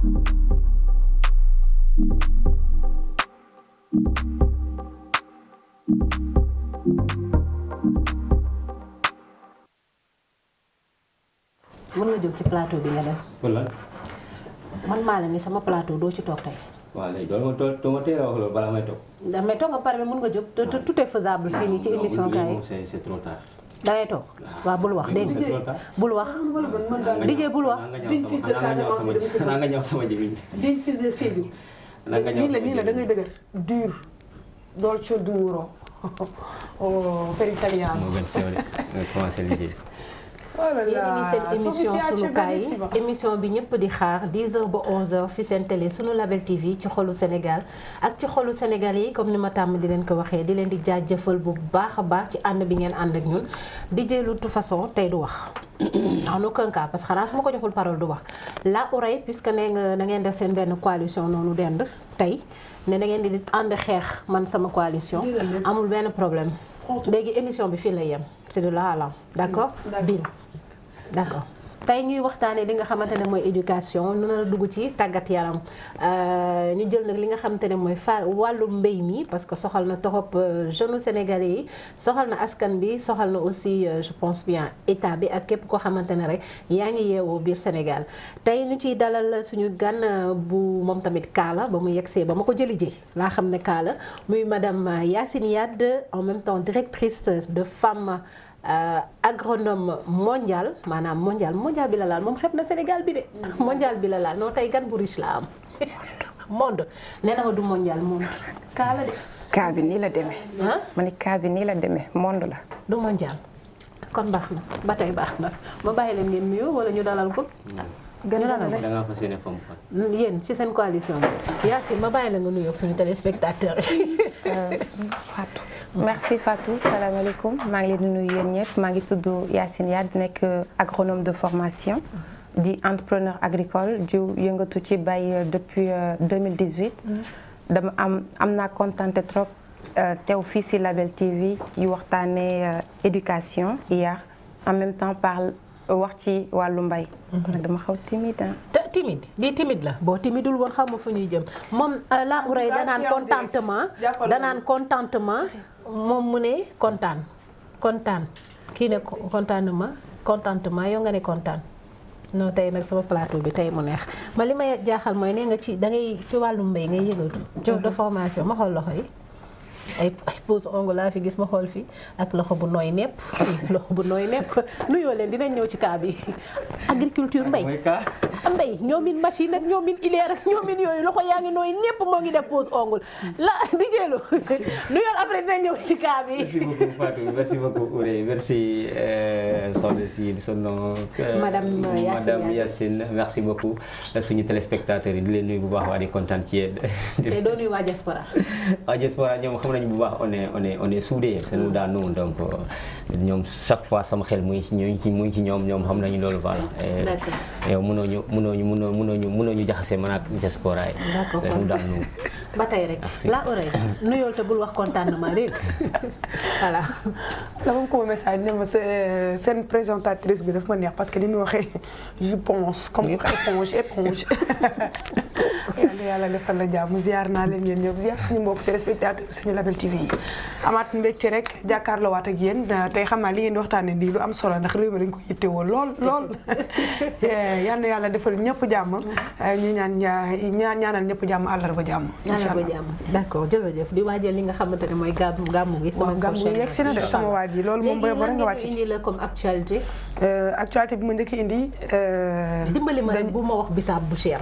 mën nga jóg ci plateau bi nga dem. wala. man maa la ni sama plateau doo ci toog tey. waaw léegi doo ma teel a wax loolu balaa may toog. mais toog nga pare mën nga jóg tout est faisable fii nii ci émission kaay. c'est trop tard. da ngay toog waaw bul wax dégg nga bul wax. DJ bul wax. diñ fils de Casamance bi dama nga ñëw sama jiw diñ fils de Sédhiou. nii la da ngay dëgër dur dolce duro per italiano. moo gën sew de nga commencé liggéey. yéen seen émission sunu kaay émission bi ñëpp di xaar 10h ba 11h fi seen télé sunu Label TV ci xolu Sénégal ak ci xolu Sénégal yi comme ni ma tàmm di leen ko waxee di leen di jaajëfal bu baax a baax ci ànd bi ngeen ànd ak ñun di jëlu toute façon tey du wax en aucun cas parce que xanaa su ma ko joxul parole du wax la oreille puisque nee nga da ngeen def seen benn coalition noonu dend tey ne da ngeen di ànd xeex man sama coalition amul benn problème léegi émission bi fii lay yem c'est de là à là d'accord Bill d'accord tey ñuy waxtaanee li nga xamante ne mooy éducation nu na dugg ci tàggat yaram ñu jël nag li nga xamante ne mooy wàllu mbéy mi parce que soxal na torop jeunes sénégalais yi soxal na askan bi soxal na aussi je pense bien état bi ak képp koo xamante ne rek yaa ngi yeewoo biir Sénégal tey ñu ciy dalal suñu gan bu moom tamit kaala ba mu yegsee ba ma ko jëli ji laa xam ne kaala muy madame Yacine Yade en même temps directrice de Femmes agronome mondial maanaam mondial bi la laal moom xeeb na Sénégal bi de mondial bi la laal non tey gan bu riche la am monde nee na ma du mondial monde kaa la de kaa bi nii la demee ma ni kaa bi nii la demee monde la du mondial kon baax na ba tey baax na ma bàyyi leen ngeen nuyu wala ñu dalal ko da ngaa fas yéene fam fan. yéen ci seen coalition bi Yacine ma bàyyi la nga nuyu ak suñu téléspectateur Fatou merci Fatou salaamaaleykum maa ngi leen di nuyu yéen ñëpp maa ngi tudd Yacine Yade nekk agronome de formation di entrepreneur agricole di yëngatu ci bay depuis 2018 dama am naa contenté trop teew fii si Label TV yu waxtaanee éducation hier en même temps wax ci wàllu mbay. dama xaw timide timide bii timide la boo timidul woon xam ma fu ñuy jëm moom la oreille danaan contentement moom mu ne kontaan kii ne contentement yow nga ne kontaan non tey nag sama plateau bi tey mu neex ma li may jaaxal mooy nee nga ci da ngay ci wàllu mbay ngay yëngatu job de formation ma xool loxo yi ay pose ongle laa fi gis ma xool fii ak loxo bu nooy nepp loxo bu nooy nepp nuyoo leen dinañ ñëw ci cas bi agriculture mbay ñoomin machine ak ñoomin ileer ak ñoomin yooyu loxo yaa ngi nooy nepp moo ngi def pose ongle la di jëlu nuyool après dinañ ñëw ci cas bi. Merci beaucoup Fatou merci beaucoup Ourey merci soxna si son nom madame Yacine merci beaucoup suñu téléspectateurs yi di leen nuyu bu baax waa di kontaan ci yéen. te doo nuyu waa diaspora. waa diaspora ñoom xam nañu bu baax on est soudés c'est nous dans nous donc ñoom chaque fois sama xel mu ngi ci ñoom xam nañu loolu voilà. d'accord yow mënoo ñu jaxase man ak diaspora yi. d'accord c'est nous dans nous. ba tey rek la oreille nuyool te bul wax contentement rek voilà. dama ko message ne ma seen présentatrice bi daf ma neex parce que ni muy waxee je pense comme éponge. yàlla defal la jàmm ziar naa leen yéen ñëpp ziar suñu mbokk téléspectateur suñu Label TV yi amaat mbégte rek jàkkaarloo waat ak yéen tey xam naa li ngeen di waxtaanee nii lu am solo ndax réew mi dañ ko yittewoo lool yal na yàlla defal ñëpp jàmm ñu ñaanal ñëpp jàmm àllarba jàmm incha allah d'accord jërëjëf di waajal li nga xamante ne mooy gàmmu gi sama gàmmu yegg si na de sama waaj yi loolu moom booy boo nga wàcc ci indi la comme actualité bi ma njëkk indi dimbali ma bu ma wax bisaab bu cher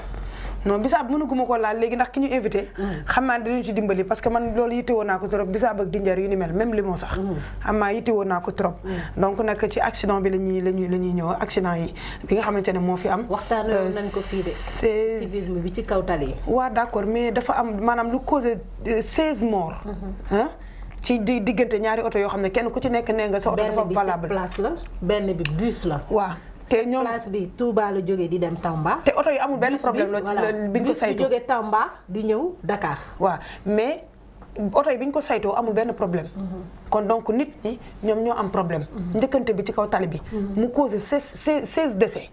non bisaab mënuguma ko laal léegi ndax ki ñu invité xam naa dinañu ci dimbali parce que man loolu yittewoo naa ko trop bisaab ak dinjar yu ni mel même limon sax xam naa yittewoo naa ko trop donc nag ci accident bi la ñuy ñëw accident yi bi nga xamante ne moo fi am waxtaanee nañ ko fii de civisme bi ci kaw tali yi waaw d'accord mais dafa am maanaam lu causé 16 morts ci diggante ñaari oto yoo xam ne kenn ku ci nekk nee nga sa oto dafa valable benn bi place la benn bi bus la waaw te ñoom place bi Touba la jógee di dem Tamba. te oto yi amul benn problème la biñ ko saytoo bus bi jógee Tamba di ñëw Dakar. waaw mais oto yi biñ ko saytoo amul benn problème. kon donc nit ñi ñoom ñoo am problème njëkkante bi ci kaw tali bi mu causé 16 décès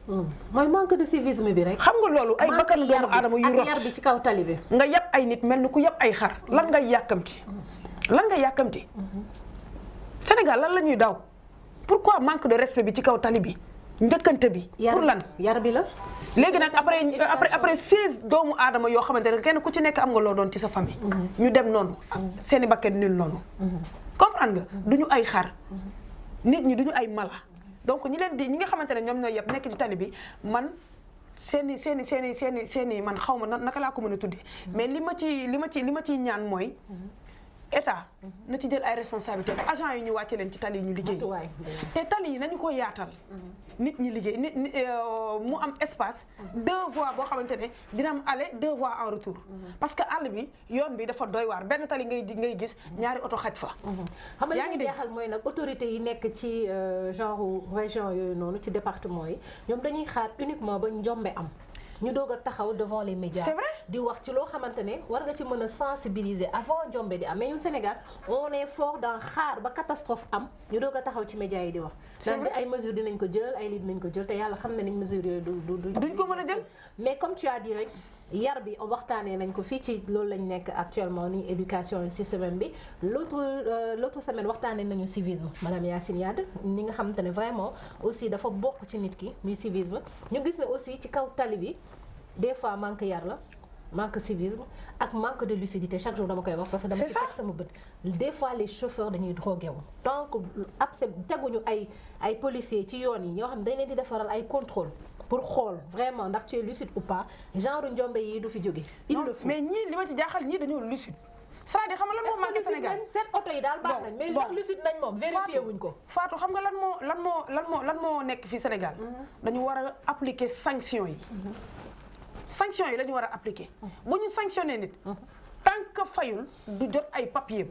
mooy manque de civisme bi rek xam nga loolu ay bakkanu doomu aadama yu rot ak yar bi ci kaw tali bi nga yab ay nit mel ni ku yab ay xar lan ngay yàkkamti Sénégal lan la ñuy daw pourquoi manque de respect bi ci kaw tali bi njëkkante bi pour lan yar bi la léegi nag après 16 doomu aadama yoo xamante ne kenn ku ci nekk am nga loo doon ci sa famille ñu dem noonu seeni bakkan nul noonu comprendre nga duñu ay xar nit ñi duñu ay mala donc ñi nga xamante ne ñoom ñooy yëpp nekk ci tali bi man seeni man xaw ma naka laa ko mën a tuddee mais li ma ciy ñaan mooy état na ci jël ay responsabilités agent yi ñu wàcce leen ci tali yi ñu liggéey te tali yi nañu ko yaatal nit ñi liggéey mu am espace 2 voies boo xamante ne dina am aller 2 voies en retour parce que àll bi yoon bi dafa doy waar benn tali ngay gis ñaari oto xaj fa xam nga li ñu jeexal mooy nag autorité yi nekk ci genre région yooyu noonu ci département yi ñoom dañuy xaar uniquement ba njombe am ñu doog a taxaw devant les médias. C'est vrai di wax ci loo xamante ne war nga ci mën a sensibiliser avant njombe di am mais ñun Sénégal on est fort dans xaar ba catastrophe am ñu doog a taxaw ci médias yi di wax. naan ay mesures dinañ ko jël ay lii dinañ ko jël te yàlla xam na ni mesures yooyu duñ ko mën a jël. mais comme tu as dit rek yar bi waxtaanee nañ ko fii ci loolu lañ nekk actuellement ni éducation ci semaine bi l'autre semaine waxtaanee nañu civisme madame Yacine Yade ni nga xamante ne vraiment aussi dafa bokk ci nit ki muy civisme ñu gis ne aussi ci kaw tali bi des fois manque yar la manque civisme ak manque de lucidité chaque jour dama koy wax parce que dama ci teg sama bët des fois les chauffeurs dañuy drogué wu donc teguñu ay policiers ci yoon yi ñoo xam ne dañ leen di defaral ay contrôle pour xool vraiment ndax tu es lucide ou pas genre njombe yi du fi jóge il le faut mais ñii li ma ci jaaxal ñii dañoo lucide c'est-à-dire xam nga lan moo manqué Sénégal seen oto yi daal baax nañ mais ndax lucide nañ moom vérifié wuñ ko Fatou xam nga lan moo nekk fii Sénégal dañu war a appliquer sanction yi sanction yi la ñu war a appliquer bu ñu sanctionné nit tant que fayul du jot ay papier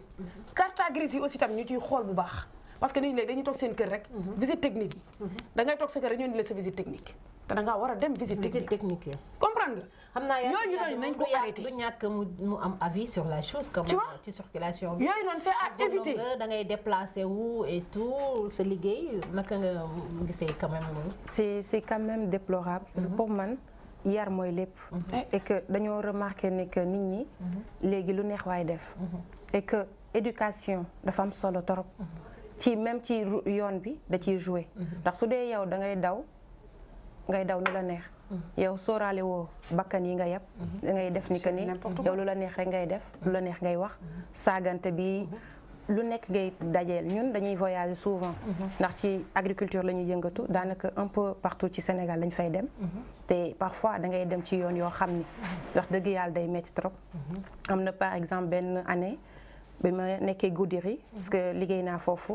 carte grise yi aussi tam ñu ciy xool bu baax parce que nit ñi léegi dañuy toog seen kër rek visite technique yi da ngay toog sa kër rek ñoo indi la sa visite technique te da ngaa war a dem visite technique yi comprendre nga xam naa yooyu nañ ko arrêté du ñàkk mu am avis sur la chose comme ci circulation bi yooyu noonu c'est à éviter da ngay déplacé wu et tout sa liggéey naka nga gisee quand même c'est quand même déplorable parce que pour man yar mooy lépp et que dañoo remarqué ni que nit ñi léegi lu neex waay def et que éducation dafa am solo torop ci même ci yoon bi da ciy joué ndax su dee yow da ngay daw ni la neex yow sóoraale woo bakkan yi nga yeb da ngay def ni que ni yow lu la neex rek ngay def lu la neex ngay wax saagante bi lu nekk ngay dajeel ñun dañuy voyager souvent ndax ci agriculture la ñuy yëngatu daanaka un peu partout ci Sénégal lañ fay dem te parfois da ngay dem ci yoon yoo xam ni wax dëgg yàlla day metti trop am na par exemple benn année bi ma nekkee Goudiri parce que liggéey naa foofu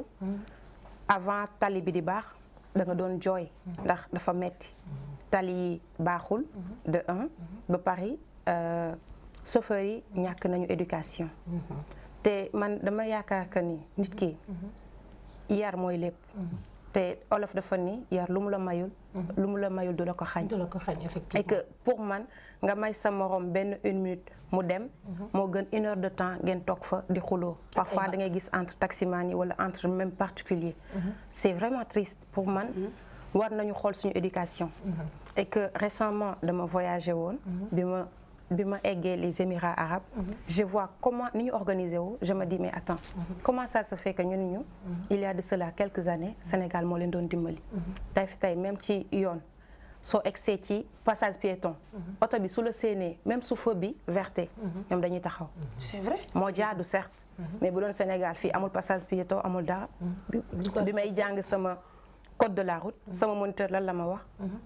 avant tali bi di baax da nga doon jooy ndax dafa metti tali yi baaxul de 1 ba Paris chauffeurs yi ñàkk nañu éducation te man dama yaakaar que ni nit ki yar mooy lépp te olof dafa ni yar lu mu la mayul du la ko xañ effectivement et que pour man nga may sa morom benn 1 minute mu dem moo gën 1 heure de temps ngeen toog fa di xuloo parfois da ngay gis entre taximan yi wala entre même particulier c'est vraiment triste pour man war nañu xool suñu éducation et que récemment dama voyagé woon bi ma eggee les Émirats arabes je vois comment ni ñu organisé wu je me dis mais attends comment ça se fait que ñu il y a de cela quelques années Sénégal moo leen doon dimbali tey même ci yoon soo egsee ci passage piéton oto bi su la séenee même su feu bi verte ñoom dañuy taxaw c'est vrai moo jaadu certes mais bu doon Sénégal fii amul passage piéton amul dara bi may jàng sama code de la route sama moniteur lan la ma wax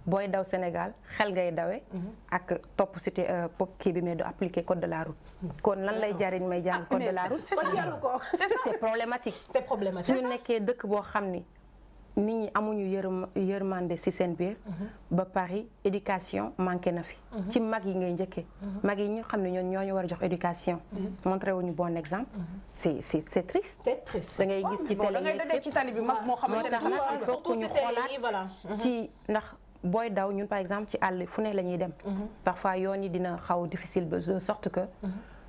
booy daw Sénégal xel ngay dawe ak topp cité pop kii bi mais du appliquer code de la route kon lan lay jariñ may jàng code de la route c'est problématique suñu nekkee dëkk boo xam ni nit ñi amuñu yërmande ci seen biir ba Paris éducation manqué na fi ci mag yi ngay njëkkee mag yi ñu xam ne ñoo ñu war a jox éducation montré wuñu bon exemple c'est triste da ngay gis ci télé da ngay dajee ci tali bi mag moo xamante ne il faut que ñu xoolaat ci ndax booy daw ñun par exemple ci àll fu ne la ñuy dem parfois yoon yi dina xaw difficile de sorte que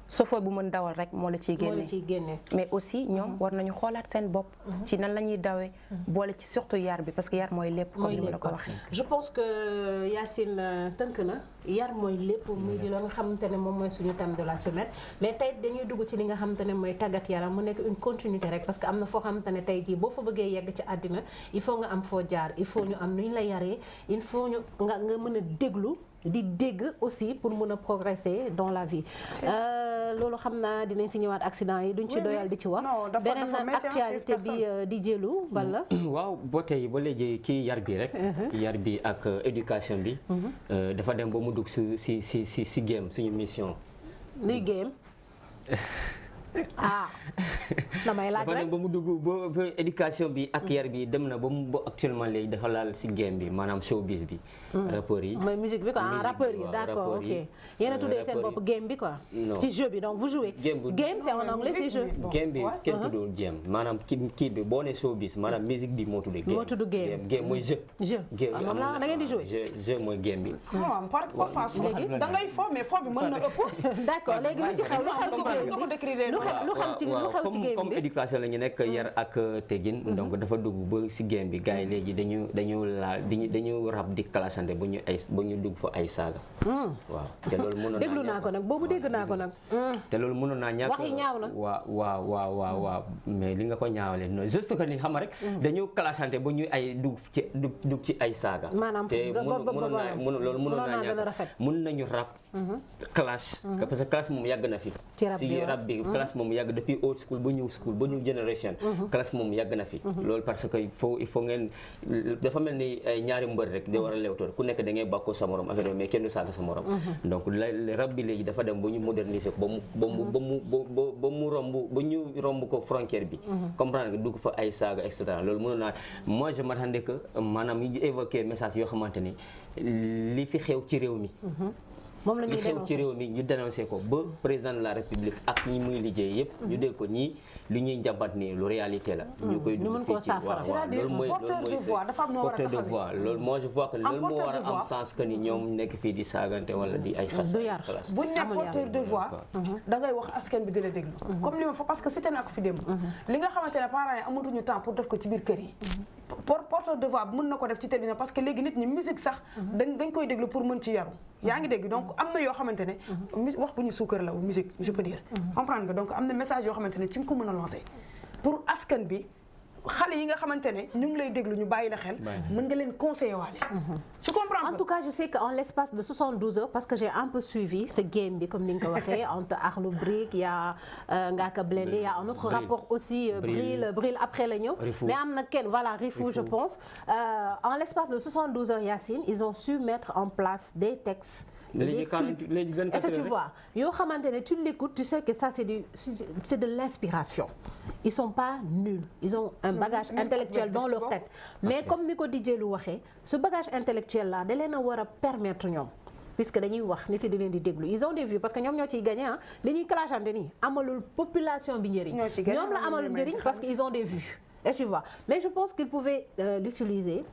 chauffeur bu mën dawal rek moo la ciy génne mais aussi ñoom war nañu xoolaat seen bopp ci nan la ñuy dawee boole ci surtout yar bi parce que yar mooy lépp comme ni ma la ko waxee je pense que Yacine tënk na yar mooy lépp muy di la nga xamante ne moom mooy suñu thème de la semaine mais tey dañuy dugg ci li nga xamante ne mooy tàggat yaram mu nekk une continuité rek parce que am na foo xamante ne tey jii boo fa bëggee yegg ci àddina il faut nga am foo jaar il faut ñu am nu ñu la yaree il faut ñu nga mën a déglu di dégg aussi pour mën a progresser dans la vie loolu xam naa dinañ si ñëwaat accident yi duñ ci doyal di ci wax beneen actualité bi di jëlu wala waaw boo tey ba léegi kii yar bi rek yar bi ak éducation bi dafa dem ba mu dugg si game suñu mission luy game damay laaj rek ba mu dugg ba éducation bi ak yar bi dem na ba mu ba actuellement léegi dafa laal si game bi maanaam showbiz bi. rappeurs yi mooy musique bi quoi rappeurs yi d'accord ok. yéen a tuddee seen bopp game bi quoi. ci jeu bi donc vous jouez. game c'est en anglais c'est jeu. game bi kenn tuddul game maanaam kii bi boo nee showbiz maanaam musique bi moo tuddee. moo tudd game game mooy jeu. jeu moom la da ngeen di jouer. jeu mooy game bi. da ngay fo mais fo bi mën na ëpp. d'accord léegi lu ci xew lu xew ci game bi lu xew ci game bi comme éducation la ñu nekk yar ak tegin donc dafa dugg ba si game bi gars yi léegi dañu rab di clashante ba ñu dugg fa ay saaga. waaw te loolu mënoon naa déglu naa ko nag boobu dégg naa ko nag. te loolu mënoon naa ñàkk wax yi ñaaw na. waaw mais li nga ko ñaawalee non juste que ni xam rek. dañu clashante ba ñu ay dugg ci ay saaga. maanaam te loolu mënoon naa ñàkk mën nañu rab. clash parce que clash moom yàgg na fi. ci rab bi clash moom yàgg depuis old school ba new school ba new generation. clash moom yàgg na fi. loolu parce que il faut ngeen dafa mel ni ñaari mbër rek da war a lewtoon ku nekk da ngay bàkkoo sa morom affaire mais kenn du saaga sa morom. donc rab bi léegi dafa dem ba ñu moderniser ko ba mu romb ba ñu romb ko frontière bi. comprendre nga dugg fa ay saaga et cetera loolu mënoon naa moi je m'attendais que maanaam ñu évoquer message yoo xamante ni li fi xew ci réew mi. moom la ñuy xew ci réew mi ñu dénoncé ko ba président de la république ak ñi muy liggéey yëpp ñu dégg ko ñii li ñuy njàmbat nii lu réalité la ñu koy dund fii ci c'est-à-dire porteur de voix dafa am noo war a taxawee porteur de voix loolu moi je vois que loolu moo war a am sens que ni ñoom nekk fii di saagante wala di ay xas buñ ne porteur de voix da ngay wax askan bi di la déglu comme li ma fa parce que c'était naa ko fi démb li nga xamante ne parents yi amatuñu temps pour def ko ci biir kër yi porteur de voix mën na ko def ci télévision parce que léegi nit ñi musique sax dañ koy déglu pour mën ci yaru yaa ngi dégg donc am na yoo xamante ne wax bu ñu suukar la musique je peux dire comprendre nga donc am na message yoo xamante ne ci nga ko mën a lancer pour askan bi xale yi nga xamante ne ñu ngi lay déglu ñu bàyyi la xel mën nga leen conseiller waale tu comprends en tout cas je sais qu'en l'espace de 72 heures parce que j'ai un peu suivi ce game bi comme ni nga ko waxee entre Akhlou Brick il y a Ngaaka Blindé il y a un autre rapport aussi Bril après la ñëw mais am na kenn voilà Rifou je pense en l'espace de 72 heures Yacine ils ont su mettre en place des textes est-ce que tu vois yoo xamante ne tu l'écoutes tu sais que ça c'est de l'inspiration ils sont pas nuls ils ont un bagage intellectuel dans leur tête mais comme ni ko DJ lu waxee ce bagage intellectuel là da leen a war a permettre ñoom puisque dañuy wax nit yi di leen di déglu ils ont des vues parce que ñoom ñoo ciy gagné ah li ñuy clashante nii amalul population bi njëriñ ñoom la amalul njëriñ parce que ils ont des vues est-ce que tu vois mais je pense qu'ils pouvaient l'utiliser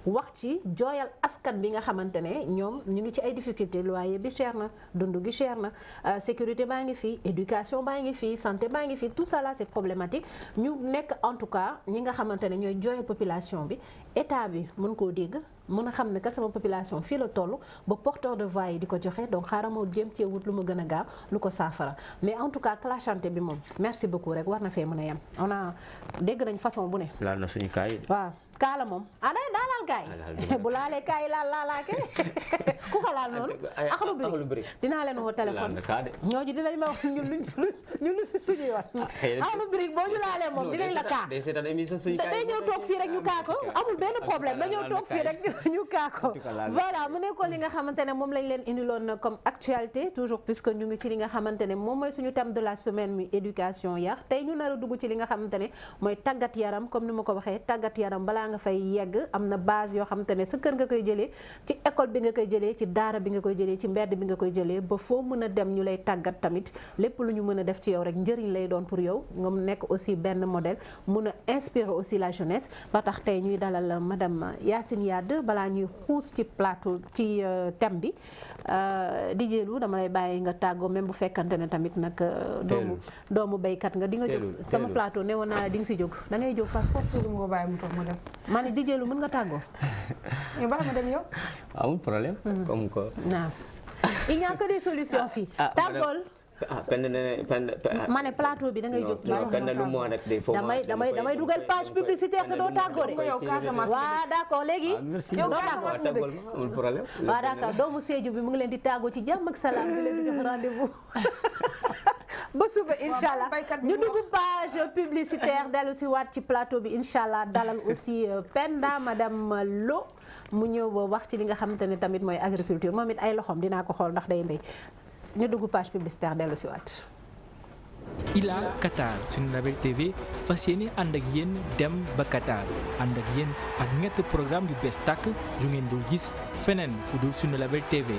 wax ci jooyal askan bi nga xamante ne ñoom ñu ngi ci ay difficultés loyer bi cher na dund gi cher na sécurité baa ngi fii éducation baa ngi fii santé baa ngi fii tout ça là c'est problématique ñu nekk en tout cas ñi nga xamante ne ñooy jooyal population bi état bi mën koo dégg mën a xam ne que sama population fii la toll ba porteur de voix yi di ko joxe donc xaaral moo jéem cee wut lu ma gën a gaaw lu ko saafara mais en tout cas clashante bi moom merci beaucoup rek war na fee mën a yem on a dégg nañ façon bu ne. laal na suñu kaay. waaw kaala moom daa laal kaay bu laalee kaay laalaake ku ko laal noonu. Akhlou Brick dinaa leen woo téléphone. ñooñu dinañ ma wax ñun lu si suñuy wax. Akhlou Brick boo ñu laalee moom dinañ la kaa. day ñëw toog fii rek ñu kaa ko amul benn problème da ñëw toog fii rek. ñu kaa ko voilà mu nekkoon li nga xamante ne moom lañ leen indiloon comme actualité toujours puisque ñu ngi ci li nga xamante ne moom mooy suñu thème de la semaine mi éducation yar tey ñu nar a dugg ci li nga xamante ne mooy tàggat yaram comme ni ma ko waxee tàggat yaram balaa nga fay yegg am na base yoo xamante ne sa kër nga koy jëlee ci école bi nga koy jëlee ci daara bi nga koy jëlee ci mbedd bi nga koy jëlee ba foo mën a dem ñu lay tàggat tamit lépp lu ñu mën a def ci yow rek njëriñ lay doon pour yow nga nekk aussi benn modèle mun a inspirer aussi la jeunesse ba tax tey ñuy dalal madame Yacine Yade balaa ñuy xuus ci plateau ci thème bi di jëlu dama lay bàyyi nga tàggoo même bu fekkante ne tamit nag doomu béykat nga di nga jóg sama plateau ne woon naa di nga si jóg da ngay jóg par force du ma ko bàyyi mu toog mu dem ma ne di jëlu mën nga tàggoo mais bàyyi ma dem yow amul problème comme que non il n'y a que des solutions fii tàggool ma ne plateau bi da ngay jóg damay dugal page publicitaire te doo tàggoo de waaw d'accord léegi doo tàggoo waaw d'accord doomu Sédhiou bi mu ngi leen di tàggoo ci jàmm ak salaam di leen di jox rendez-vous ba suba incha allah ñu dugg page publicitaire dellu si waat ci plateau bi incha allah dalal aussi Penda madame Lo mu ñëw wax ci li nga xamante ne tamit mooy agriculture moom it ay loxoom dinaa ko xool ndax day mbéy ñu dugg page publicitaire dellu si waat. Ila Qatar suñu Label TV fas yéene ànd ak yéen dem ba Qatar ànd ak yéen ak ñetti programme yu bees tàkk yu ngeen dul gis feneen fu dul suñu Label TV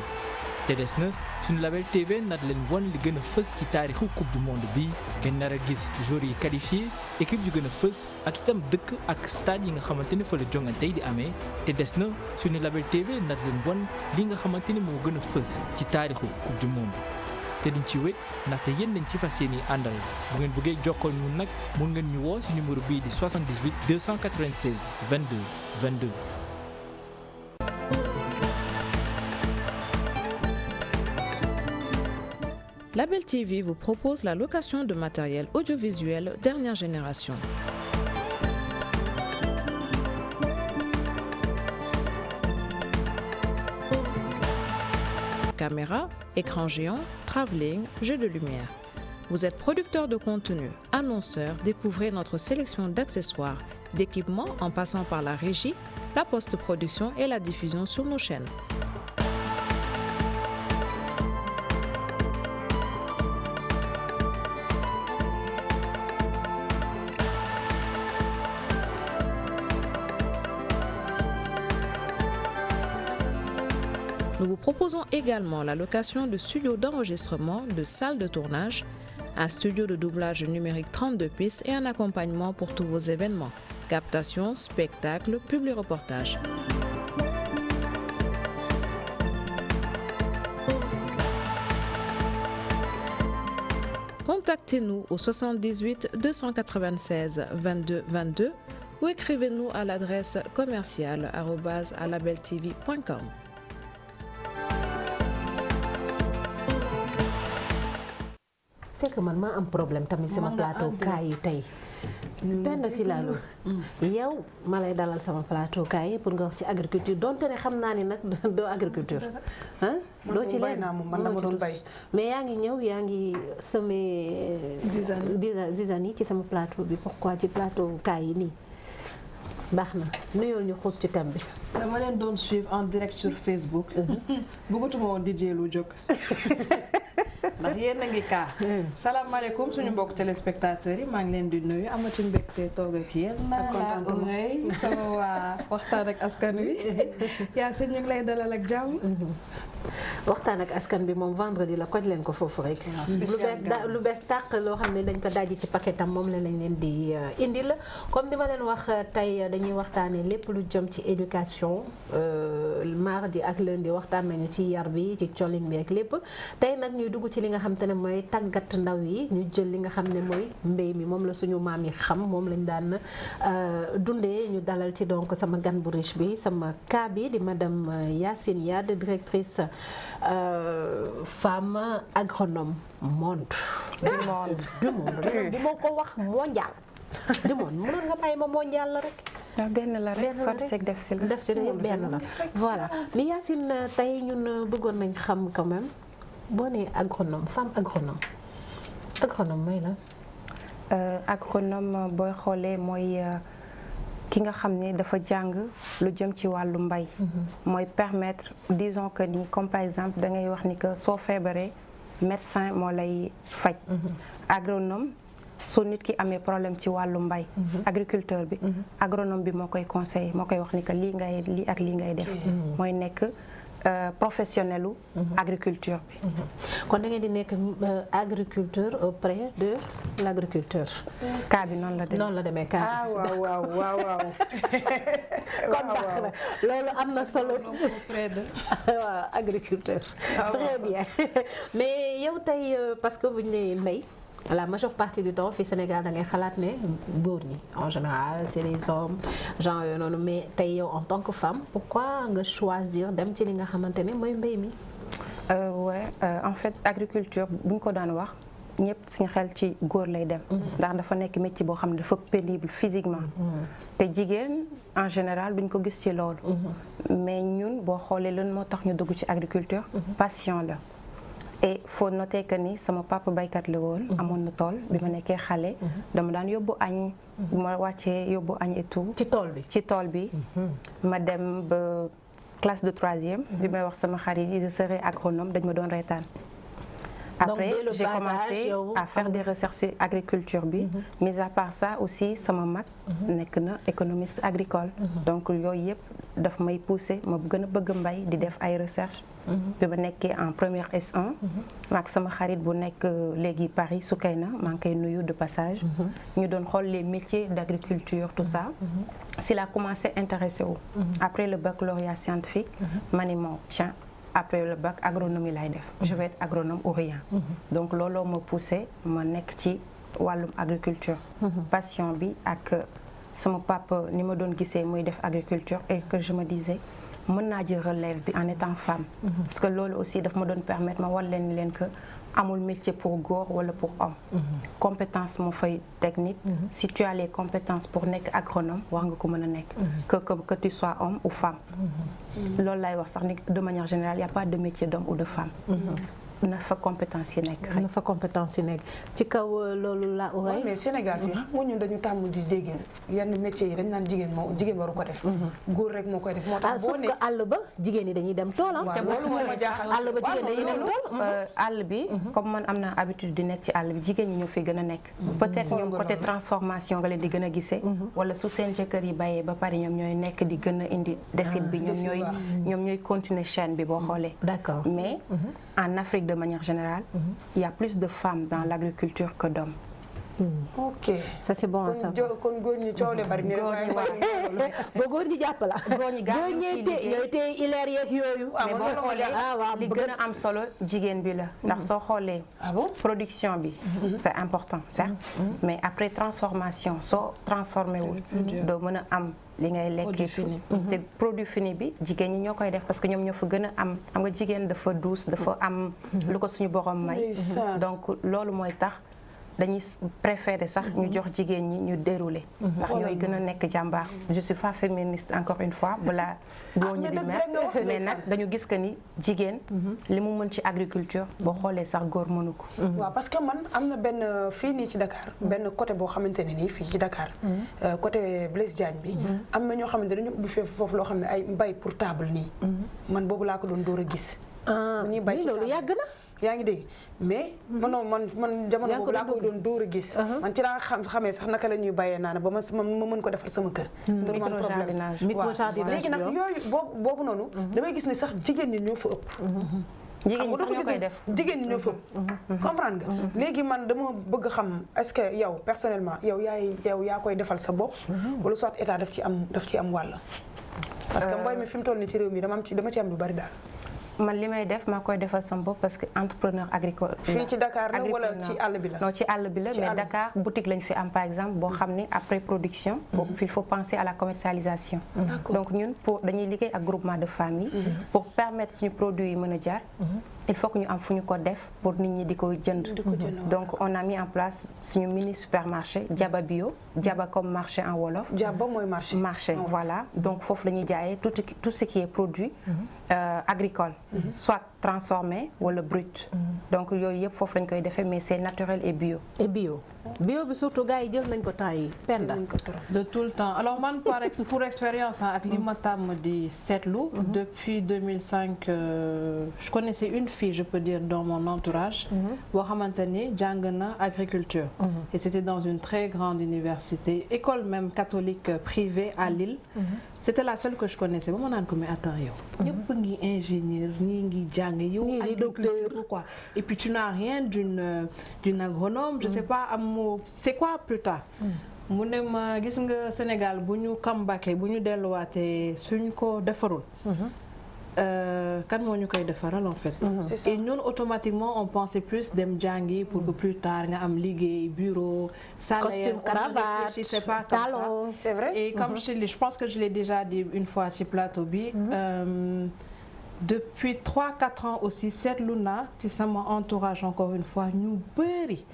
te des na suñu Label TV nat leen won li gën a fës ci taarixu coupe du monde bi ngeen nar a gis joueurs yi qualifié équipe yu gën a fës ak itam dëkk ak stade yi nga xamante ne fa la jongante yi di amee te des na suñu Label TV nat leen won li nga xamante ne moo gën a fës ci taarixu coupe du monde te duñ ci wét ndaxte yéen dañ ci fas yéene àndal bu ngeen bëggee jokkoo ñun nag mun ngeen ñu woo ci numéro bii di 78 296 22 22. Label TV vous propose la location de matériel audiovisuel dernière génération. Caméra, écran géant, travelling, jeux de lumière. Vous êtes producteur de contenu, annonceur, découvrez notre sélection d'accessoires, d'équipements en passant par la régie, la post-production et la diffusion sur nos chaînes. Nous vous proposons également la location de studios d'enregistrement, de salles de tournage, un studio de doublage numérique 32 pistes et un accompagnement pour tous vos événements, captation, spectacles, publi-reportages. Contactez-nous au 78 296 22 22 ou écrivez-nous à l'adresse commerciale@labeltv.com. c'est que man maa am problème tamit sama plateau kaay yi tey Penda Sylla Lo yow ma lay dalal sama plateau kaay yi pour nga wax ci agriculture donte ne xam naa ni nag doo agriculture doo ci leen man dama doon bay mais yaa ngi ñëw yaa ngi semé zizanie ci sama plateau bi pourquoi ci plateau kaay yi nii baax na nuyoo ñu xuus ci thème bi. dama leen doon suivre en direct sur Facebook. bëggatuma woon di jéelu jóg. ndax yéen a ngi kaa. salaamaaleykum suñu mbokk téléspectateurs yi maa ngi leen di nuyu amati mbégte toog ak yéen. ak kontaan sama waa waxtaan ak askan wi. yaa su ñu ngi lay dalal ak jàmm. waxtaan ak askan bi moom vendredi la koj leen ko foofu rek. lu bees tàq loo xam ne dañ ko dajji ci paquetam moom lañ leen di indil comme ni ma leen wax tey dañuy waxtaanee lépp lu jëm ci éducation mardi ak lundi waxtaan nañu ci yar bi ci colin bi ak lépp tey nag ñuy dugg ci li nga xam te ne mooy tàggat ndaw yi ñu jël li nga xam ne mooy mbéy mi moom la suñu maam yi xam moom lañ daan dundee ñu dalal ci donc sama gan bu riche bi sama cas bi di madame Yacine Yade directrice femme agronome du monde bu ma ko wax mondial du monde mënoon nga bàyyi ma mondial la rek. benn la rek sotti seeg def si la yëpp benn la voilà li Yacine tey ñun bëggoon nañ xam quand même boo nee agronome femme agronome mooy la. agronome booy xoolee mooy ki nga xam ne dafa jàng lu jëm ci wàllu mbay. mooy permettre disons que ni comme par exemple da ngay wax ni que soo feebaree médecin moo lay faj. agronome su nit ki amee problème ci wàllu mbay agriculteur bi agronome bi moo koy conseiller moo koy wax ni que lii ak lii ngay def mooy nekk professionnelu agriculture bi kon da ngeen di nekk agriculteur auprès de l'agriculteur. cas bi noonu la demee noonu la demee cas bi. waaw. kon baax na loolu am na solo. auprès de waaw agriculteur. très bien mais yow tey parce que bu ñu nee mbay. la majeure partie du temps fii Sénégal da ngay xalaat ne góor ñi en général c'est les hommes genre yooyu noonu mais tey yow en tant que femme pourquoi nga choisir dem ci li nga xamante ne mooy mbay mi. En fait agriculture bu ñu ko daan wax ñëpp suñu xel ci góor lay dem. ndax dafa nekk métier boo xam ne dafa pénible physiquement. te jigéen en général duñ ko gis ci loolu. mais ñun boo xoolee lan moo tax ñu dugg ci agriculture. passion la. et faut noter que ni sama papa baykat la woon. amoon na tool bi ma nekkee xale. dama daan yóbbu añ. bu ma wàccee yóbbu añ et tout. ci tool bi ci tool bi. ma dem ba classe de 3e. bi may wax sama xarit yi je serai agronome dañ ma doon reetaan. Après j'ai commencé à faire des recherches sur agriculture bi. mis à part ça aussi sama mag. nekk na économiste agricole. donc yooyu yëpp daf may pousser ma gën a bëgg mbay di def ay recherche. bi ma nekkee en première S1. maak sama xarit bu nekk léegi Paris Soukayna maa ngi koy nuyu de passage. ñu doon xool les métiers d'agriculture tout ça. si la commencé intéressé wu. après le baccalauréat scientifique. ma ni bon tiens. après le bac agronomie lay def je vais être agronome ou rien donc looloo ma poussé ma nekk ci wàllum agriculture passion bi ak sama papa ni ma doon gisee muy def agriculture et que je me disais mën naa jël relève bi en étant femme parce que loolu aussi daf ma doon permettre ma wan leen que amul métier pour góor wala pour homme compétence moo fay technique si tu as les compétences pour nekk agronome war nga ko mën a nekk que tu sois homme ou femme loolu laay wax sax ni de manière générale il y a pas de métier d'homme ou de femme na fa compétence yi nekk rek. na fa compétence yi nekk ci kaw loolu la oreille. mais Sénégal fii xam nga ñun dañu tàmm di jigéen yenn métiers yi dañu naan jigéen waru ko def. góor rek moo koy def moo tax boo sauf que àll ba jigéen ñi dañuy dem tool te loolu moo ma jaaxal àll ba jigéen dañuy dem tool. àll bi comme man am naa habitude di nekk ci àll bi jigéen ñi ñoo fi gën a nekk. peut-être ñoom côté transformation nga leen di gën a gisee. wala su seen jëkkër yi bayee ba pare ñoom ñooy nekk di gën a indi desit bi ñoom ñooy continuer chaîne bi boo xoolee. D'accord. mais en Afrique de manière générale, il y a plus de femmes dans l'agriculture que d'hommes. ok ça c'est bon ça. kon góor ñi coow le bari ni rek ba góor ñi jàpp la. góor ñi gaaw ñooy tey ileer yeeg yooyu. mais boo xoolee li gën a am solo jigéen bi la ndax soo xoolee. production bi. c'est important certes. mais après transformation soo transformé wul. doo mën a am. li ngay lekkee te produit fini bi jigéen ñi ñoo koy def parce que ñoom ñoo fa gën a am xam nga jigéen dafa douce dafa am lu ko suñu borom may donc loolu mooy tax dañuy préférer sax ñu jox jigéen ñi ñu dérouler ndax ñooy gën a nekk jàmbaar je suis pas féministe encore une fois balaa boo ñu di mais nag dañu gis que ni jigéen li mu mën ci agriculture boo xoolee sax góor mënu ko waaw parce que man am na benn fii nii ci Dakar benn côté boo xamante ne nii fii ci Dakar côté Blaise Diagne bi am na ñoo xamante dañu ubbi foofu loo xam ne ay mbay pour table nii man boobu laa ko doon door a gis ñuy bay ci loolu yàgg na yaa ngi dégg mais man jamono boobu laa koy doon dóor a gis man ci laa xamee sax naka la ñuy bayee naa ne ba ma mën ko defar sama kër te du am problème microjardinage léegi nag yooyu boobu noonu damay gis ne sax jigéen ñi ñoo fa ëpp jigéen ñi sax ñoo koy def jigéen ñi ñoo fa ëpp comprendre nga léegi man dama bëgg xam est-ce que yow personnellement yow yaa koy defal sa bopp wala soit état daf ci am wàll parce que mbooy mi fi mu toll ni ci réew mi dama ci am lu bari daal man li may def maa koy defal sama bopp parce que entrepreneur agricole. fii ci Dakar la wala ci àll bi la. non ci àll bi la mais Dakar boutique lañ fi am par exemple boo xam ni après production. boobu il faut penser à la commercialisation. donc ñun dañuy liggéey ak groupement de famille. pour permettre suñu produits yi mën a jaar. il faut que ñu am fu ñu ko def pour nit ñi di ko jënd. donc on a mis en place suñu mini supermarché Diaba Bio. Diaba comme marché en wolof. Diaba mooy marché. marché voilà donc foofu la ñuy jaayee tout ce qui est produit agricole. soit transformé wala brut. donc yooyu yëpp foofu lañ koy defee mais c'est naturel et bio. bio bi surtout gars yi jël nañ ko temps yi Penda de tout le temps alors man pour expérience ak li ma tàmm di seetlu depuis 2005 je connaissais une fille je peux dire dans mon entourage boo xamante ni jàng na agriculture et c'était dans une très grande université école même catholique privée à Lille c'était la seule que je connaissais ba ma naan ko mais attends yow ñëpp ngi ingénieur ñii ngi jàng yow agriculture quoi et puis tu n'as rien d'une agronome je sais pas c'est quoi plus tard mu ne ma gis nga Sénégal bu ñu comebacké bu ñu delluwaatee suñ ko defarul kan moo ñu koy defaral en fait et ñun automatiquement on pensait plus dem jàngi pour que plus tard nga am liggéey bureau salaire costume cravate c'est pas talon c'est vrai et comme je pense que je l'ai déjà dit une fois ci plateau bi depuis 3-4 ans aussi seetlu naa ci sama entourage encore une fois ñu bëri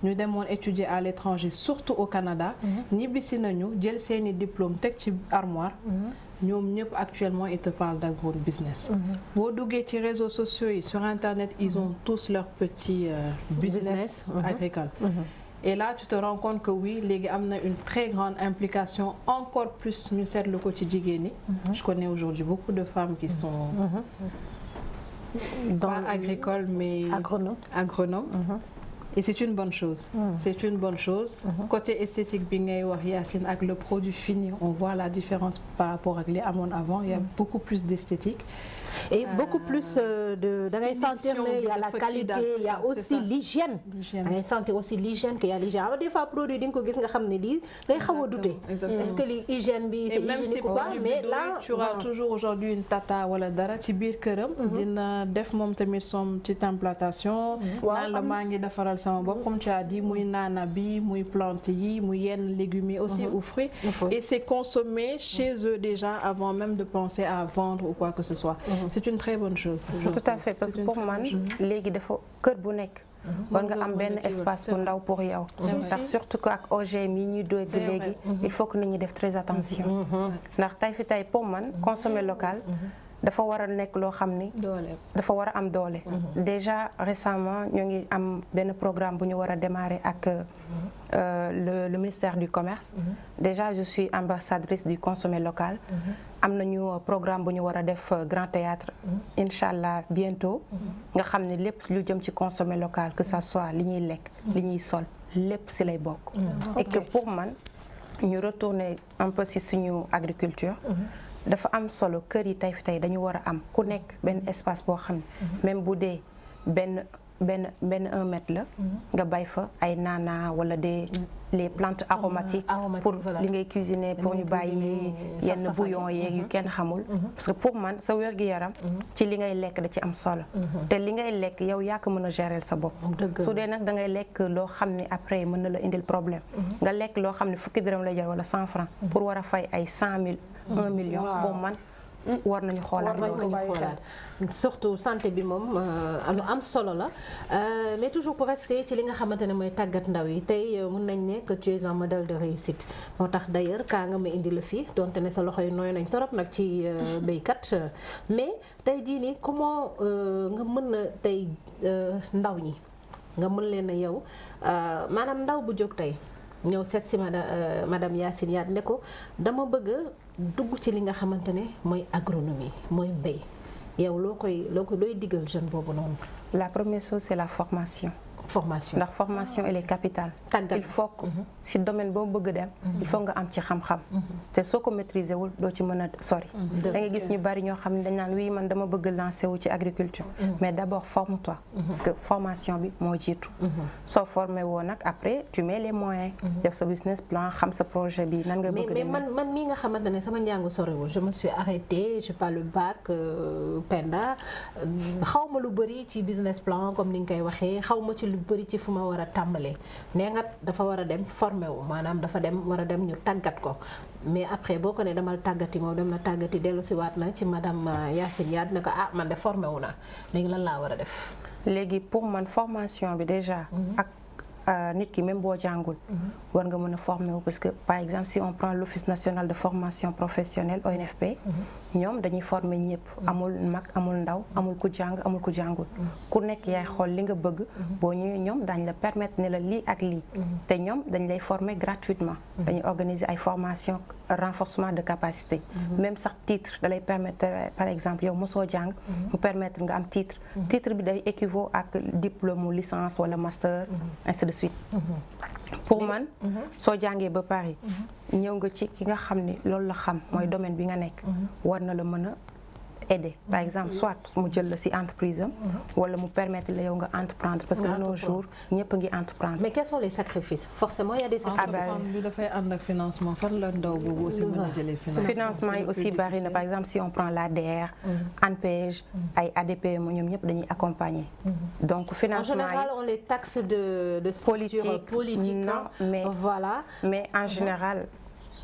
ñu demoon étudier à l'étranger surtout au Canada ñibbisi nañu jël seeni diplôme teg ci armoire ñoom ñëpp actuellement ils te parlent d'agro-business boo duggee ci réseaux sociaux yi sur internet ils ont tous leur petit business agricole et là tu te rends compte que oui léegi am na une très grande implication encore plus ñu seetlu ko ci jigéen ñi je connais aujourd'hui beaucoup de femmes qui sont pas agricoles mais agronomes et c'est une bonne chose c'est une bonne chose côté esthétique bi ngay wax Yacine ak le produit fini on voit la différence par rapport ak li amoon avant il y a beaucoup plus d'esthétique et beaucoup plus de da ngay sentir ne il y a la qualité il y a aussi l'hygiène da ngay sentir aussi l'hygiène qu'il y a l'hygiène alors des fois produit di nga ko gis nga xam ne lii ngay xaw a douter est-ce que li hygiène bi c'est hygiénique ou pas mais là tu auras toujours aujourd'hui une tata wala dara ci biir këram dina def moom tamit son petite implantation naan la maa ngi defaral sama bopp comme tu as dit muy naana bi muy plante yi muy yenn légumes yi aussi ou fruits et c'est consommé chez eux déjà avant même de penser à vendre ou quoi que ce soit c'est une très bonne chose tout à fait parce que pour man léegi dafa kër bu nekk war nga am benn espace bu ndaw pour yow ndax surtout que ak OGM yi ñuy dégg léegi il faut que nit ñi def très attention ndax tay fi tay pour man consommer local dafa war a nekk loo xam ni dafa war a am doole déjà récemment ñu ngi am benn programme bu ñu war a démarrer ak le ministère du commerce déjà je suis ambassadrice du consommer local am nañu programme bu ñu war a def grand théâtre inchallah bientôt nga xam ne lépp lu jëm ci consommer local que ça soit li ñuy lekk li ñuy sol lépp ci lay bokk et que pour man ñu retourner un peu ci suñu agriculture dafa am solo kër yi tey fi tey dañu war a am ku nekk benn espace boo xam ne même bu dee benn 1 mètre la nga bay fa ay naana wala les plantes aromatiques pour li ngay cuisiner pour ñu bàyyi yenn bouillon yeeg yu kenn xamul parce que pour man sa wér-gu-yaram ci li ngay lekk da ci am solo te li ngay lekk yow yaa ko mën a gérer sa bopp su dee nag da ngay lekk loo xam ne après mën na la indil problème nga lekk loo xam ne fukki dërëm lay jar wala 100 francs pour war a fay ay 100 000 1 million boobu man war nañu xoolaat surtout santé bi moom lu am solo la mais toujours pour rester ci li nga xamante ne mooy tàggat ndaw yi tey mun nañ ne que tu es un modèle de réussite moo tax d'ailleurs kaa nga ma indi la fii donte ne sa loxo yi nooy nañ torop nag ci béykat mais tey jii nii comment nga mën na tey ndaw ñi nga mën leen a yow maanaam ndaw bu jóg tey ñëw seet si madame Yacine Yade ne ko dama bëgg dugg ci li nga xamante ne mooy agronomie mooy mbéy yow looy digal jeune boobu noonu. La première chose c'est la formation. ndax formation elle est capitale. il faut que si domaine boo bëgg dem il faut nga am ci xam-xam te soo ko maîtriser wul doo ci mën a sori da nga gis ñu bari ñoo xam ne dañ naan oui man dama bëgg lancer wu ci agriculture mais d'abord forme-toi parce que formation bi moo jiitu soo formé woo nag après tu mets les moyens def sa business plan xam sa projet bi nan nga bëgg mais man mii nga xamante ne sama njàng soriwul je me suis arrêtée j'ai pas le bac Penda xaw ma lu bari ci business plan comme ni nga koy waxee xaw ma ci lu bëri ci fu ma war a tàmbalee nee nga dafa war a dem formé wu maanaam dafa war a dem ñu tàggat ko mais après boo ko ne demal tàggati moom dem na tàggati dellu si waat na ci madame Yacine Yade ne ko ah man de formé wu naa léegi lan laa war a def. léegi pour man formation bi déjà ak nit ki même boo jàngul war nga mën a former wu parce que par exemple si on prend l'Office national de formation professionnelle ONFP ñoom dañuy former ñëpp amul mag amul ndaw amul ku jàng amul ku jàngul ku nekk yaay xool li nga bëgg boo ñëwee ñoom dañ la permettre ne la lii ak lii te ñoom dañ lay former gratuitement dañuy organiser ay formation renforcement de capacité même sax titre da lay permettre par exemple yow mosoo jàng mu permettre nga am titre bi day équivaut ak diplôme licence wala master ainsi de suite pour man soo jàngee ba Paris ñëw nga ci ki nga xam ni loolu la xam mooy domaine bi nga nekk war na la mën a aider par exemple soit mu jël la ci entreprise am wala mu permettre la yow nga entreprendre parce que de nos jours ñëpp a ngi entreprendre. Mais quels sont les sacrifices? Forcément il y a des sacrifices. bi dafay ànd ak financement fan la ndaw boobu aussi mën a jëlee financement yi aussi bari na par exemple si on prend l'ADR ANPEJ ay ADP ñoom ñëpp dañuy accompagner donc financement en général on les taxe de structure politique non mais voilà mais en général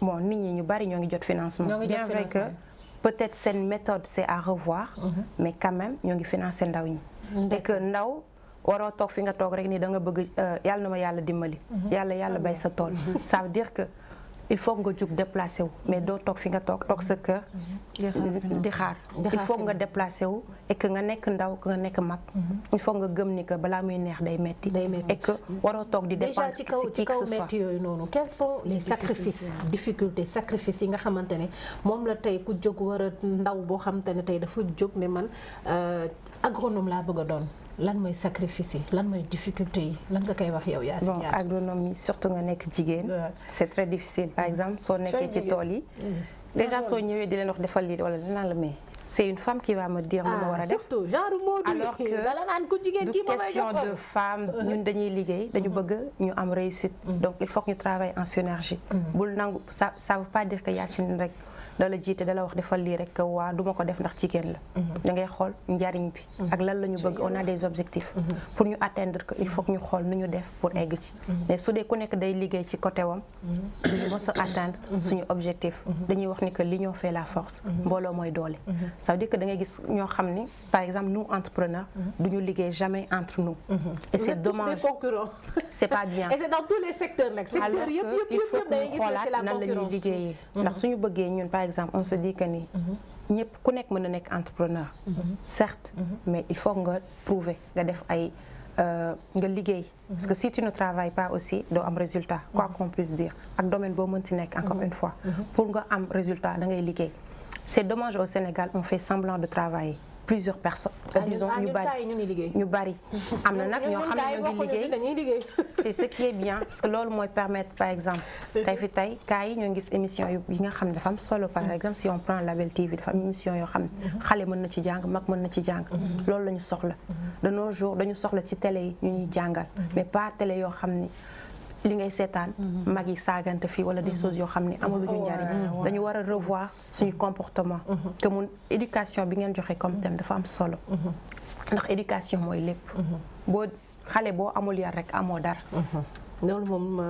bon nit ñi ñu bari ñoo ngi jot financement bien vrai que peut-être seen méthode c'est à revoir mais quand même ñoo ngi financer ndaw ñi et que ndaw waroo toog fi nga toog rek ni da nga bëgg yàlla na ma yàlla dimbali yàlla bay sa tool ça veut dire que il faut nga jug déplacé wu mais doo toog fi nga toog sa kër di xaar il faut nga déplacé wu et que nga nekk ndaw nga nekk mag il faut nga gëm ni que balaa muy neex day metti et que waroo toog di dépendre ci kaw metti yooyu noonu quels sont les sacrifices difficultés sacrifices yi nga xamante ne moom la tey ku jóg war a ndaw boo xamante ne tey dafa jóg ne man agronome laa bëgg a doon lan mooy sacrifice yi lan mooy difficulté yi lan nga koy wax yow yaa si bon agronomie surtout nga nekk jigéen c'est très difficile par exemple soo nekkee ci tool yi déjà soo ñëwee di leen wax defal lii wala dinaa la mais c'est une femme qui va me dire lu ma war a def surtout genre mot alors que dala naan ku jigéen du question de femme ñun dañuy liggéey dañu bëgg ñu am réussite donc il faut que ñu travaille en synergie bul nangu ça veut pas dire que Yacine rek da la jiite da la wax defal lii rek waa du ma ko def ndax jigéen la da ngay xool njariñ bi ak lan la ñu bëgg on a des objectifs pour ñu atteindre que il faut que ñu xool nu ñu def pour egg ci mais su dee ku nekk day liggéey ci côté wam duñu mos a atteindre suñu objectif dañuy wax ni que l'union fait la force mbooloo mooy doole ça veut dire que da ngay gis ñoo xam ni par exemple nous entrepreneurs duñu liggéey jamais entre nous et c'est dommage c'est pas bien et c'est dans tous les secteurs nag secteur yëpp il faut que ñu xoolaat nan la ñuy liggéeyee ndax suñu bëggee ñun par exemple on se dit que ni ñëpp ku nekk mën na nekk entrepreneur certes mais il faut nga prouver nga def ay nga liggéey parce que si tu ne travailles pas aussi doo am résultat quoi qu'on puisse dire ak domaine boo mën ci nekk encore une fois pour nga am résultat da ngay liggéey c'est dommage au Sénégal on fait semblant de travailler plusieurs personnes disons ñu bari am na nag ñoo xam ne ñoo ngi liggéey c'est ce qui est bien parce que loolu mooy permettre par exemple tey cas yi ñoo gis émission yi nga xam ne dafa am solo par exemple si on prend Label TV dafa am émission yoo xam ne xale mën na ci jàng mag mën na ci jàng loolu la ñu soxla de nos jours dañu soxla ci télé yi ñu ñuy jàngal mais pas télé yoo xam ni li ngay seetaan mag yi saagante fii wala des choses yoo xam ne amul lu ñu njariñ dañu war a revoir suñu comportement que mun éducation bi ngeen joxe comme thème dafa am solo ndax éducation mooy lépp boo xale boo amul yar rek amoo dara loolu moom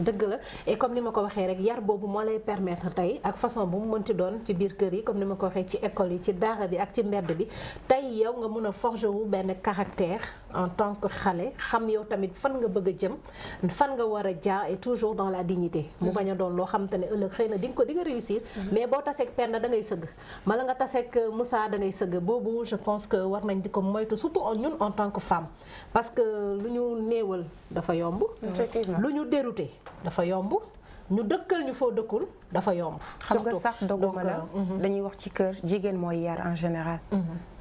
dëgg la et comme ni ma ko waxee rek yar boobu moo lay permettre tey ak façon bu mu mënti doon ci biir kër yi comme ni ma ko waxee ci école yi ci daara bi ak ci mbedd bi tey yow nga mën a forger wu benn caractère en tant que xale xam yow tamit fan nga bëgg a jëm fan nga war a jaar et toujours dans la dignité mu bañ a doon loo xam te ne ëllëg xëy na di nga réussir mais boo taseeg Penda da ngay sëgg mala nga taseeg Moussa da ngay sëgg boobu je pense que war nañ di ko moytu surtout ñun en tant que femme parce que lu ñu néewal dafa yomb lu ñu dérouté dafa yomb ñu dëkkal ñu foo dëkkul dafa yomb. xam nga sax doguma la dañuy wax ci kër jigéen mooy yar en général.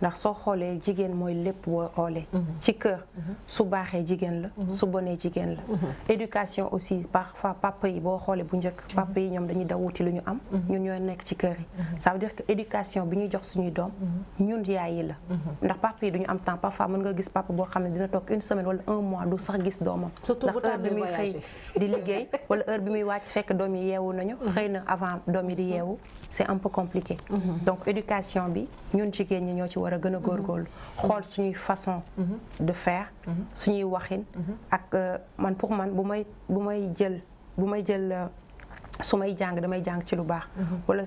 ndax soo xoolee jigéen mooy lépp boo xoolee. ci kër su baaxee jigéen la. su bonee jigéen la. éducation aussi parfois papa yi boo xoolee bu njëkk. papa yi ñoom dañuy daw wuti lu ñu am. ñun ñoo nekk ci kër yi. ça veut dire que éducation bi ñuy jox suñuy doom. ñun yaay yi la. ndax papa yi duñu am temps parfois mën nga gis papa boo xam ne dina toog une semaine wala un mois du sax gis doomam. surtout bu heure bi muy xëy di liggéey wala heure bi muy wàcc fekk doom yi yeewu nañu. xëy na avant doom yi di yeewu c'est un peu compliqué. donc éducation bi ñun jigéen ñi ñoo ci war a gën a góorgóorlu xool suñuy façon de faire suñuy waxin ak man pour man bu may jël su may jàng damay jàng ci lu baax wala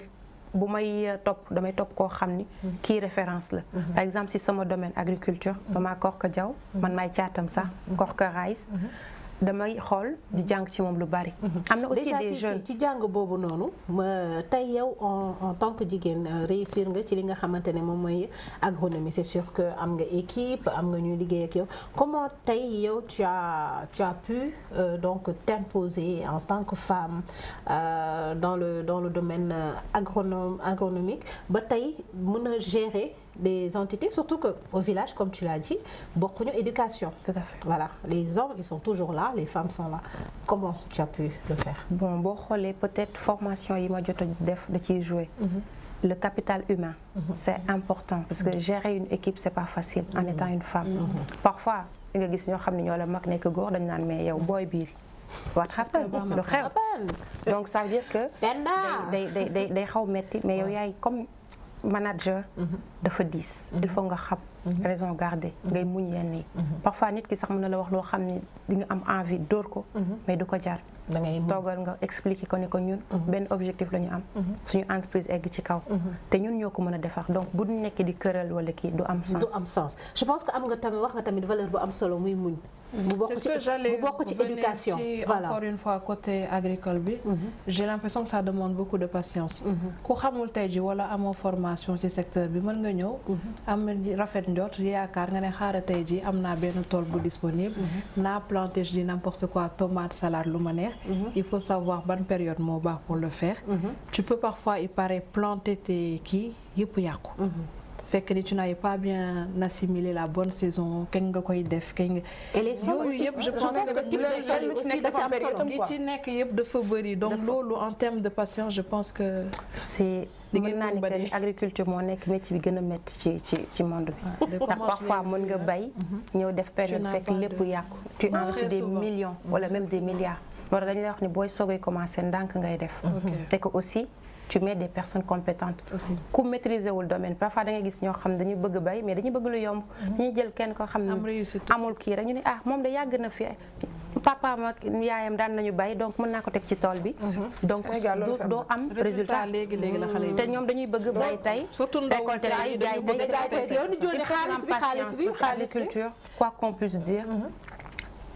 bu may topp damay topp koo xam ni kii référence la par exemple si sama domaine agriculture mama Korka Diaw man maay caatam sax Korka Rice damay xool di jàng ci moom lu bari. am na aussi des jeunes ci jàng boobu noonu tey yow en tant que jigéen réussir nga ci li nga xamante ne moom mooy agronomie c'est sûr que am nga équipe am nga ñuy liggéey ak yow comment tey yow tu as pu donc t'imposer en tant que femme dans le domaine agronomique ba tey mën a gérer des entités, surtout qu'au village, comme tu l'as dit, beaucoup d'éducation. Tout à fait. Voilà, les hommes, ils sont toujours là, les femmes sont là. Comment tu as pu le faire? Bon, peut-être formation, il m'a dit de jouer. Le capital humain, c'est important parce que gérer une équipe, c'est pas facile en étant une femme. Parfois, il y a des gens qui ont dit mais yow boy bi wat xappal lu xew. Donc ça veut dire que day xaw metti mais yow yaay comme manager dafa diis il faut nga xam raison garder ngay muñ yenn yi parfois nit ki sax mën na la wax loo xam ne di nga am envie dóor ko mais du ko jar da ngay toogal nga expliquer ko ni ko ñun benn objectif la ñu am suñu entreprise egg ci kaw te ñun ñoo ko mën a defar donc bu ñu nekk di këral wala kii du am sens je pense que am nga tamit wax nga tamit valeur bu am solo muy muñ bu bokk ci éducation voilà encore une fois côté agricole bi j'ai l'impression que ça demande beaucoup de patience ku xamul tey ji wala amoo formation ci secteur bi mën nga ñëw am rafet njort yaakaar nga ne xaaral tey ji am naa benn tool bu disponible naa planté je dis n'importe quoi tomate salade lu ma neex il faut savoir bonne période moo baax pour le faire tu peux parfois il paraît planter tes kii yëpp yàqu fekk ni tu n'avais pas bien assimilé la bonne saison kañ nga koy def kañ nga yooyu yëpp je pense que li ci nekk yëpp dafa bëri donc loolu en termes de patience je pense que c'est mën naa ni que agriculture moo nekk métier bi gën a métti ci monde bi ndax parfois mën nga bay ñëw def période fekk lépp yàqu tu investis des millions wala même des milliards moo tax dañu lay wax ni booy soogay commencer ndànk ngay def te que aussi tu mets des personnes compétentes ku maîtriser wul domaine parfois da ngay gis ñoo xam dañuy bëgg bay mais dañuy bëgg lu yomb dañuy jël kenn koo xam ne amul kii rek ñu ne ah moom de yàgg na fi papaam ak yaayam daan nañu bay donc mën naa ko teg ci tool bi donc doo am résultat léegi la xale yi te ñoom dañuy bëgg bay tey récolter tey jaay tey agriculture quoi qu'on puisse dire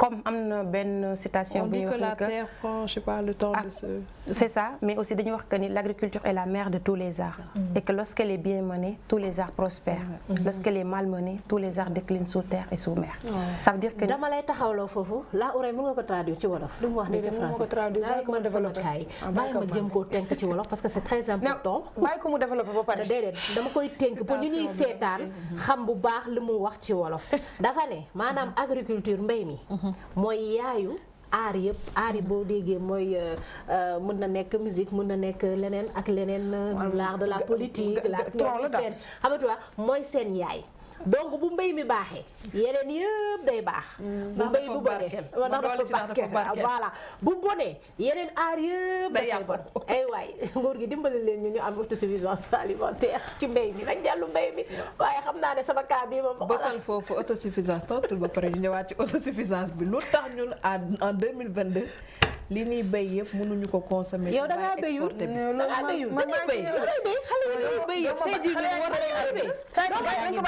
comme am na benn citation bu ñu wax que la terre prend je sais pas le temps de se c'est ça mais aussi dañuy wax que ni l'agriculture est la mère de tous les arts et que lorsqu'elle est bien menée tous les arts prospèrent lorsqu'elle est mal menée tous les arts déclinent sous terre et sous mer ça veut dire que dama lay taxawloo foofu la Ourey mën nga ko traduire ci wolof li mu wax ni ci français bàyyi ma jëm koo tënk ci wolof parce que c'est très important bàyyi ko mu développer ba pare déedéet dama koy tënk pour ñu ñuy seetaan xam bu baax li mu wax ci wolof dafa ne maanaam agriculture mbay mi mooy yaayu aar yëpp aar yi boo déggee mooy mën na nekk musique mën na nekk leneen ak leneen l'art de la politique l'art seen xamatuwa mooy seen yaay donc bu mbéy mi baaxee yeneen yëpp day baax bu mbéy bu bonee ndax dafa barkeel voilà bu bonee yeneen aar yëpp dafay bon ay waay nguur gi dimbali leen ñu am autosuffisance alimentaire ci mbéy mi nag jàllu mbéy mi waaye xam naa ne sama cas bi moom bësal foofu autosuffisance tontul ba pare ñu ñëwaat ci autosuffisance bi lu tax ñun en 2022 li ñuy béy yëpp mënuñu ko consommer. yow da ngaa béyul dañuy béy xale yi dañuy béy yëpp tey jii ñu war a béy.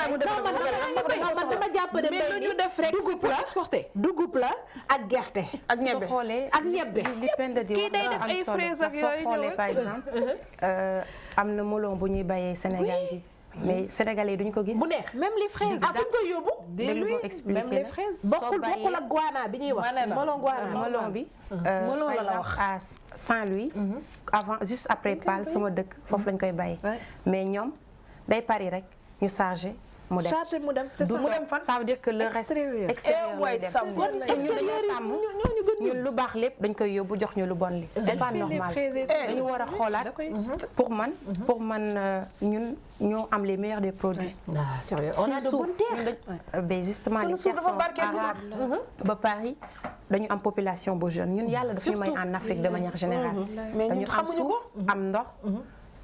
man dama jàpp ne mbéy mi dugub la exporté dugub la ak gerte. ak ñebbe ak ñebbe. kii day def ay fraises ak yooyu ñëw par exemple am na melon bu ñuy bayee Sénégal bi. mais Sénégalais duñ ko gis. bu neex même les fraises. ah fu ñu koy yóbbu. même les fraises. bokkul ak guana bi ñuy wax. melon bi. melon la la wax à Saint-Louis. avant juste après Pal sama dëkk foofu lañ koy bàyyi. mais ñoom day pari rek ñu chargé mu dem. chargé mu dem c'est ça mu dem fan. ça veut dire que le reste extérieur lay dem. ñun lu baax lépp dañ koy yóbbu jox ñu lu bon li. c'est pas normal dañu war a xoolaat pour man ñun ñoo am les meilleurs des produits. sérieux on a de bonnes terres. mais justement les terres sont arables ba Paris dañu am population bu jeune ñun yàlla daf ñu may en Afrique de manière générale. dañu am suuf am ndox.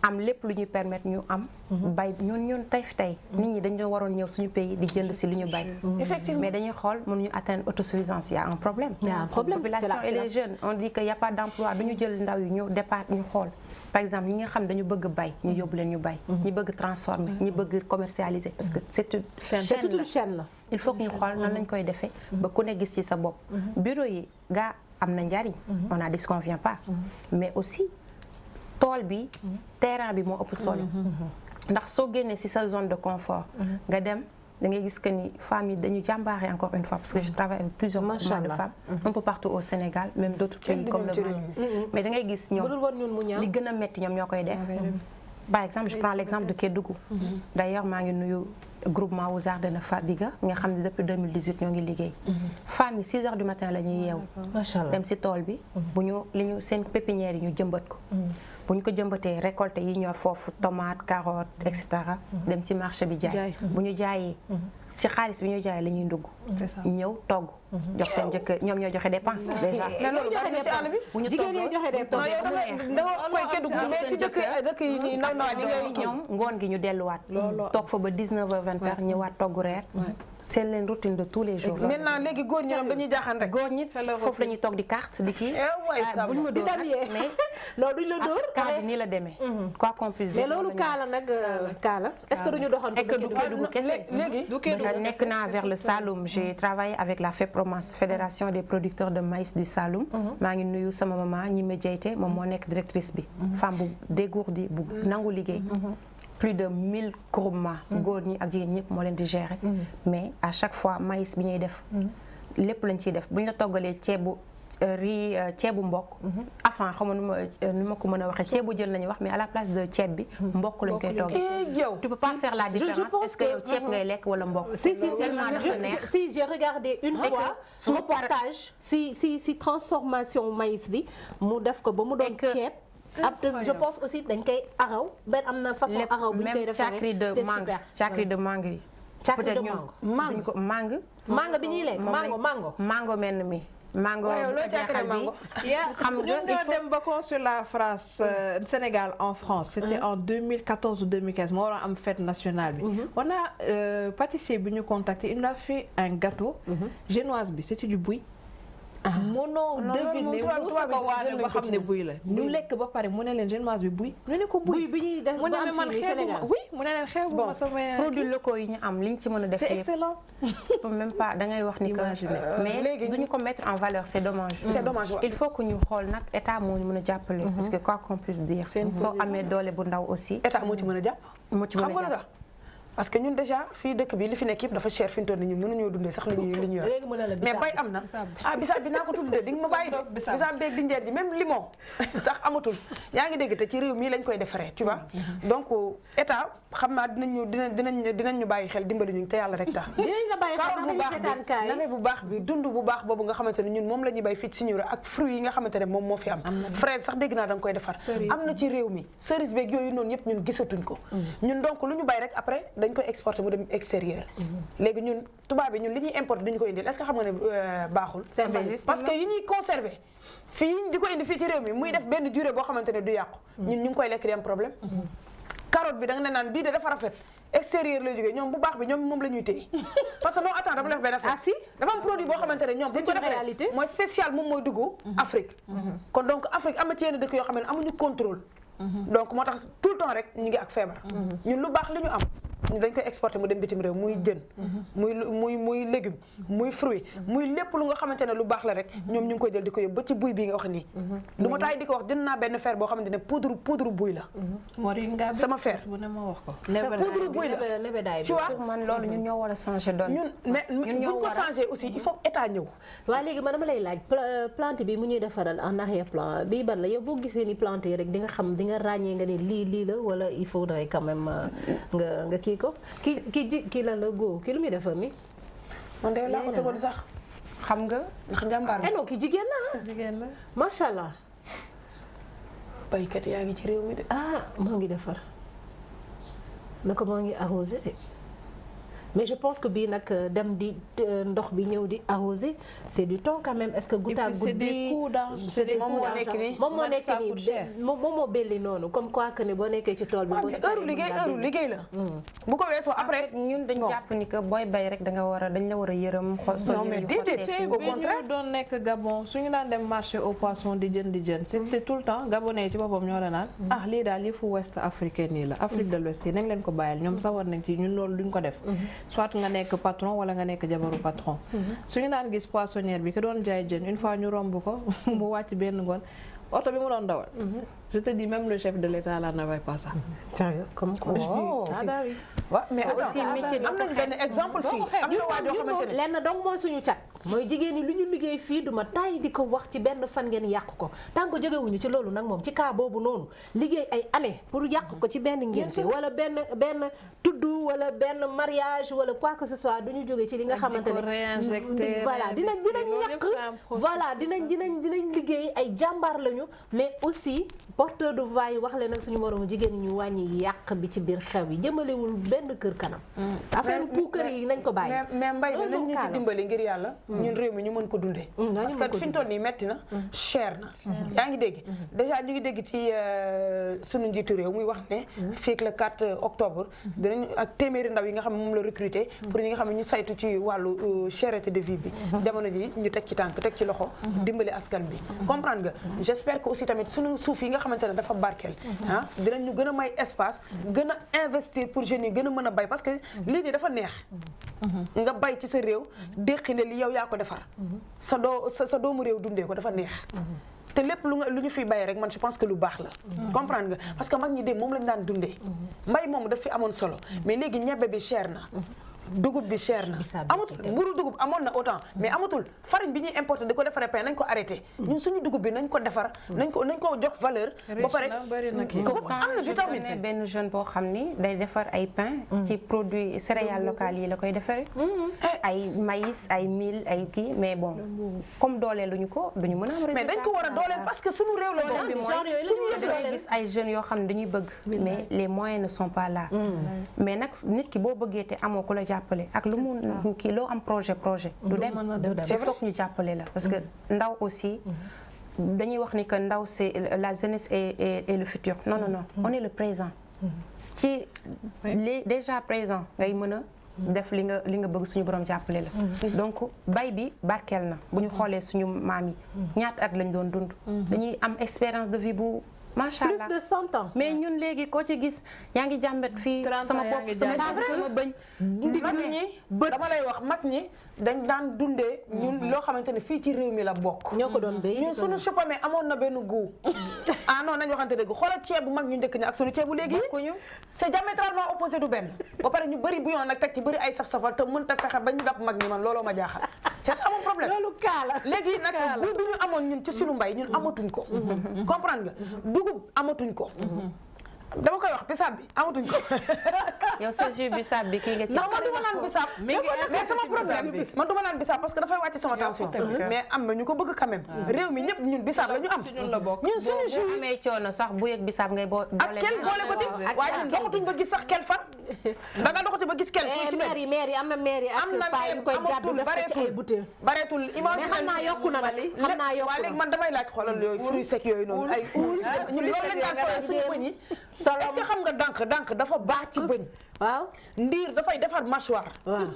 am lépp lu ñuy permettre ñu am bay ñun tey nit ñi dañu waroon ñëw suñu pays di jënd si lu ñu bay effectivement mais dañuy xool mënuñu atteindre autosuffisance. Il y a un problème. Population et les jeunes on dit que y a pas d'emploi duñu jël ndaw yi ñu départ ñu xool par exemple ñi nga xam dañu bëgg bay ñu yóbbu leen ñu bay ñi bëgg transformer ñi bëgg commercialiser parce que c'est toute une chaîne la il faut que ñu xool nan lañ koy defee ba ku ne gis ci sa bopp bureau yi gaa am na njariñ on n'en disconvient pas mais aussi tool bi terrain bi moo ëpp solo ndax soo génnee ci sa zone de confort nga dem da ngay gis que ni femmes yi dañu jàmbaare encore une fois parce que je travaille avec plusieurs groupements de femmes un peu partout au Sénégal même d'autres pays comme le Mali mais da ngay gis ñoom li gën a métti ñoom ñoo koy def par exemple je prends l'exemple de Kédougou d'ailleurs maa ngi nuyu groupement Ouzar de Fadiga nga xam ne depuis 2018 ñoo ngi liggéey femmes yi 6 heures du matin la ñuy yeewu dem ci tool bi bu ñu li ñu seen pépinière yi ñu jëmbat ko bu ñu ko jëmbatee récolté yi ñor foofu tomate carotte et cetera dem ci marché bi jaay bu ñu jaayee ci xaalis bi ñu jaayee la ñuy ndugg ñëw togg jox seen jëkkër ñoom ñoo joxe dépense déjà bu ñu jigéen ñi joxe dépense dama koy Kédougou mais ci dëkk yi nii naw ñoom ngoon gi ñu delluwaat toog fa ba 19h 20h ñëwaat togg reer c'est leen routine de tous les jours. maintenant léegi góor ñi ñoom dañuy jaaxaan rek. góor ñi foofu la ñuy toog di carte di kii. buñ ma dóor mais non duñ la dóor. cas bi nii la demee. quoi qu'on puisse dire. mais loolu kaala nag kaala. est-ce que duñu doxantu. du Kédougou kese. léegi nekk naa vers le Saloum. j'ai travaillé avec la FEPROMAS fédération des producteurs de maïs du Saloum. maa ngi nuyu sama maman ñi ma jeyte moom moo nekk directrice bi. femme bu dégourdi bu nangu liggéey. plus de 1000 groupements góor ñi ak jigéen ñëpp moo leen di gérer mais à chaque fois maïs bi ñuy def lépp lañ ciy def bu ñu la toggalee ceebu riz ceebu mbokk enfin xam nga nu ma ko mën a waxee ceebu jël nañu wax mais à la place de ceeb bi mbokk lañ koy toggee tu peux pas faire la différence est-ce que yow ceeb ngay lekk wala mbokk si j'ai regardé une fois reportage si transformation maïs bi mu def ko ba mu doon ceeb après je pense aussi dañ koy araw benn am na façon araw bu ñu koy defaree c'est super cakri de mangue yi peut-être ñun mangue bi ñuy lekk mango mel mi mango jeexal bi xam nga il faut dem ba consulat France Sénégal en France c'était en 2014 ou 2015 moo waroon am fête nationale bi on a pâtissier bi ñu contacté il nous a fait un gâteau génoise bi c'était du buy mënoo deviner musa ko waane ba xam ne buy la ñu lekk ba pare mu ne leen génoise bi buy ñu ne ko buy bi ñuy def mu ne man xeebuma oui mu ne leen xeebuma sama produits locaux yi ñu am liñ ci mën a def c'est excellent même pas da ngay wax ni que mais duñu ko mettre en valeur c'est dommage il faut que ñu xool nag état moo ñu mën a jàppale parce que quoi qu'on puisse dire soo amee doole bu ndaw aussi état moo ci mën a jàpp parce que ñun déjà fii dëkk bi li fi nekk yëpp dafa cher fi ñu toll nii ñun mënuñoo dundee sax li ñu yor mais bay am na bisaab bi naa ko tudd de di nga ma bàyyi bisaab beeg di njeer ji même limon sax amatul yaa ngi dégg te ci réew mii lañ koy defaree tu vois donc état xam naa dinañ ñu bàyyi xel dimbali ñu te yàlla rek tax nawet bu baax bi dund bu baax boobu nga xamante ne ñun moom la ñuy bay fii ci suñu ak fruits yi nga xamante ne moom moo fi am fraise sax dégg naa da nga koy defar am na ci réew mi cerise beeg yooyu noonu yëpp ñun gisatuñ ko ñun donc lu ñu bay rek après dañ koy exporter mu dem extérieur léegi ñun tubaab bi ñun li ñuy importer duñu ko indil est-ce que xam nga ne baaxul parce que yi ñuy conserver fii di ko indi fii ci réew mi muy def benn durée boo xamante ne du yàqu ñun ñu ngi koy lekk di am problème carotte bi da nga ne naan bii de dafa rafet extérieur lay jógee ñoom bu baax bi ñoom moom la ñuy téye parce que non attends dama def benn affaire dafa am produit boo xamante ne ñoom bu ñu ko defee mooy spécial moom mooy dugg Afrique kon donc Afrique am na ci yenn dëkk yoo xam ne amuñu contrôle donc moo tax tout le temps rek ñu ngi ak feebar ñun lu baax li ñu am dañ koy exporter mu dem bitim réew muy jën muy légume muy fruit muy lépp lu nga xamante ne lu baax la rek ñoom ñu ngi koy jël di ko yóbbu ba ci buy bii nga wax nii du ma taay di ko wax jënd naa benn fer boo xamante ne poudre buy la sama fer poudre buy la tu vois man loolu ñun ñoo war a changer doon ñun mais buñ ko changer aussi il faut état ñëw waaw léegi man dama lay laaj plante bi mu ñuy defaral en arrière plan bii ban la yow boo gisee ni plante yi rek di nga xam di nga ràññee nga ni lii la wala il faudrait quand même nga kii ko kii la góor kii lu muy defar ni man de laa ko tegoon sax xam nga ndax njàmbaar non kii jigéen la macha allah baykat yaa ngi ci réew mi de moo ngi defar na ko moo ngi arrosé de mais je pense que bii nag dem di ndox bi ñëw di arroser c'est du temps quand même. est-ce que goutte à goutte bi c'est des coûts d'argent moom moo nekk nii moom moo belli noonu comme quoi que ne boo nekkee ci tool bi. heure liggéey la. bu ko weesoo après ñun dañ jàpp ni que booy bay rek dañ la war a yërëm. non mais déedéet au contraire bi ñu doon nekk Gabon suñu daan dem marché au poisson di jën c'était tout le temps gabonais ci boppam ñoo la naan lii daal yi fu ouest africaine yi la Afrique de l'Ouest yi nañ leen ko bàyyil ñoom sawar nañ ci ñun loolu duñ ko def soit nga nekk patron wala nga nekk jabaru patron suñu daan gis poissonnière bi ki doon jaay jën une fois ñu romb ko mu wàcc benn ngoon oto bi mu doon dawal je te dis même le chef de l'État là n'avait pas ça. sérieux comme quoi. ah bah oui. waaw mais aussi am nañ benn exemple fii am na waa joo xamante ne lenn donc mooy suñu cat mooy jigéen ñi lu ñu liggéey fii duma tay di ko wax ci benn fan ngeen yàq ko tant que jógewuñu ci loolu nag moom ci cas boobu noonu liggéey ay année pour yàq ko ci benn ngénte wala benn tudd wala benn mariage wala quoi que ce soit duñu jógee ci li nga xamante ne voilà dinañ ñàkk voilà dinañ liggéey ay jàmbaar lañu mais aussi porteur de voix yi wax leen nag suñu moromu jigéen ñi ñu wàññi yàq bi ci biir xew yi jëmalewul benn kër kanam affaire pour kër yi nañ ko bàyyi mais mbay mi nañ ñu ci dimbali ngir yàlla ñun réew mi ñu mën ko dundee parce que fi ñu toll nii metti na cher na yaa ngi dégg déjà ñu ngi dégg ci suñu njiitu réew muy wax ne fii ak le 4 octobre dinañ ak téeméeri ndaw yi nga xam ne moom la recruter pour ñi nga xam ne ñu saytu ci wàllu cherté de vie bi jamono ji ñu teg ci tànk teg ci loxo dimbali askan bi comprendre nga j'espère que aussi tamit suñu suuf yi nga xamante ne dafa barkeel dinañ ñu gën a may espace gën a investir pour jeunes yi gën a mën a bay parce que lii nii dafa neex nga bay ci sa réew déqi ne li yow yaa ko defar sa doomu réew dundee ko dafa neex te lépp lu ñu fiy bayee rek man je pense que lu baax la comprendre nga parce que mag ñi dem moom lañ daan dundee mbay moom daf fi amoon solo mais léegi ñebbe bi cher na dugub bi cher na amatul mburu dugub amoon na autant mais amatul farine bi ñuy importer di ko defaree pain nañ ko arrêté ñun suñu dugub bi nañ ko defar nañ ko jox valeur ba pare am na vitamine benn jeune boo xam ni day defar ay pain ci produits céréales locales yi la koy defaree ay maïs ay mil ay kii mais bon comme dooleeluñu ko duñu mën a am résultat mais dañ ko war a dooleel parce que suñu réew la bi mooy suñu dangay gis ay jeunes yoo xam ne dañuy bëgg mais les moyens ne sont pas là mais nag nit ki boo bëggee te amoo ko la ak lu mu kii loo am projet du dem il faut que ñu jàppale la parce que ndaw aussi dañuy wax ni que ndaw c'est la jeunesse et le futur non on est le présent ci les déjà présent ngay mën a def li nga bëgg suñu borom jàppale la donc bay bi barkeel na bu ñu xoolee suñu maam yi ñaata at lañ doon dund dañuy am espérance de vie bu macha allah plus de 100 ans mais ñun léegi koo ci gis yaa ngi jàmbat fii sama bopp sama bëñ mag ñi dama lay wax mag ñi dañ daan dundee ñun loo xamante ne fii ci réew mi la bokk ñoo ko doon béy ñun suñu suppame amoon na benn goût non nañ waxante dëgg xoolal ceeb bu mag ñu njëkk ñi ak suñu ceebu léegi c'est diamétralement opposé du benn ba pare ñu bëri bouillon nag teg ci bëri ay saf-safal te mën ta fexe ba ñu dab mag ñi man looloo ma jaaxal c'est ça mon problème loolu kaala léegi nag goût bi ñu amoon ñun ci suñu mbay ñun amatuñ ko comprendre nga dugub amatuñ ko dama koy wax bisaab bi amatuñ ko. yow sa jus bisaab bi kii nga ci. non man du ma naan bisaab. mais sama problème bi man du ma naan bisaab parce que dafay wàcc sama tension. mais am na ñu ko bëgg quand même. réew mi ñëpp ñun bisaab la ñu am. ñun suñu jus boo amee coono sax bu yëg bisaab ngay boole. ak kel boole ko ci waaye ñun doxatuñ ba gis sax kel fan. da nga doxatu ba gis kel. ci maire yi am na maire yi ak paa yu koy gàddu def ci ay butéel. bareetul imagine mais xam naa yokku na nag xam naa yokku na waaye léegi man damay laaj xoolal yooyu fruits secs yooyu noonu ay ñun loolu lañ daan fayal suñu bëñ yi est-ce que xam nga dànk dafa baax ci bëñ. waaw ndiir dafay defar mâchoire. waaw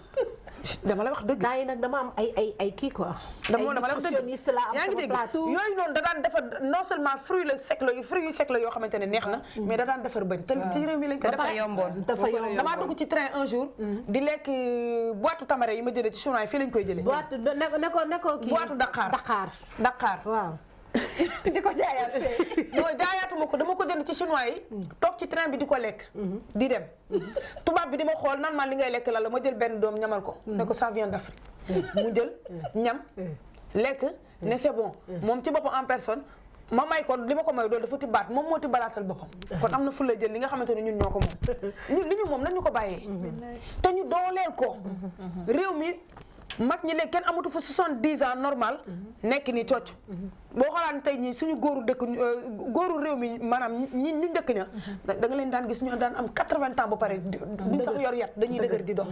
dama la wax dëgg. daa yi nag dama am ay kii quoi. dama la wax dëgg yaa ngi dégg yooyu noonu da daan defar non seulement fruits yu sec la yoo xamante ne neex na. mais da daan defar bëñ te ci réew mi lañ ko defar. dafa yomboon damaa dugg ci train un jour. di lekk boîte tamare yi ma jëlee ci chinois yi fii lañ koy jëlee. boîte ne ko kii. boîte Dakar waaw. di ko jaayaat non jaayaatuma ko dama ko jënd ci chinois yi toog ci train bi di ko lekk di dem tubaab bi di ma xool nan man li ngay lekk la ma jël benn doom ñamal ko ne ko ça vient d'Afrique mu jël ñam lekk ne c'est bon moom ci boppam en personne ma may ko li ma ko may doon dafa tibbaat moom moo tibbalaatal boppam kon am na fu la jël li nga xamante ne ñun ñoo ko moom ñun li ñu moom nañu ko bàyyee te ñu dooleel ko réew mi mag ñi léegi kenn amatu fa 70 ans normal nekk ni cocc boo xoolaan tey ñii suñu góoru réew mi maanaam ñu dëkk ña da nga leen daan gis ñu daan am 80 ans ba pare duñ sax yor yat dañuy dëgër di dox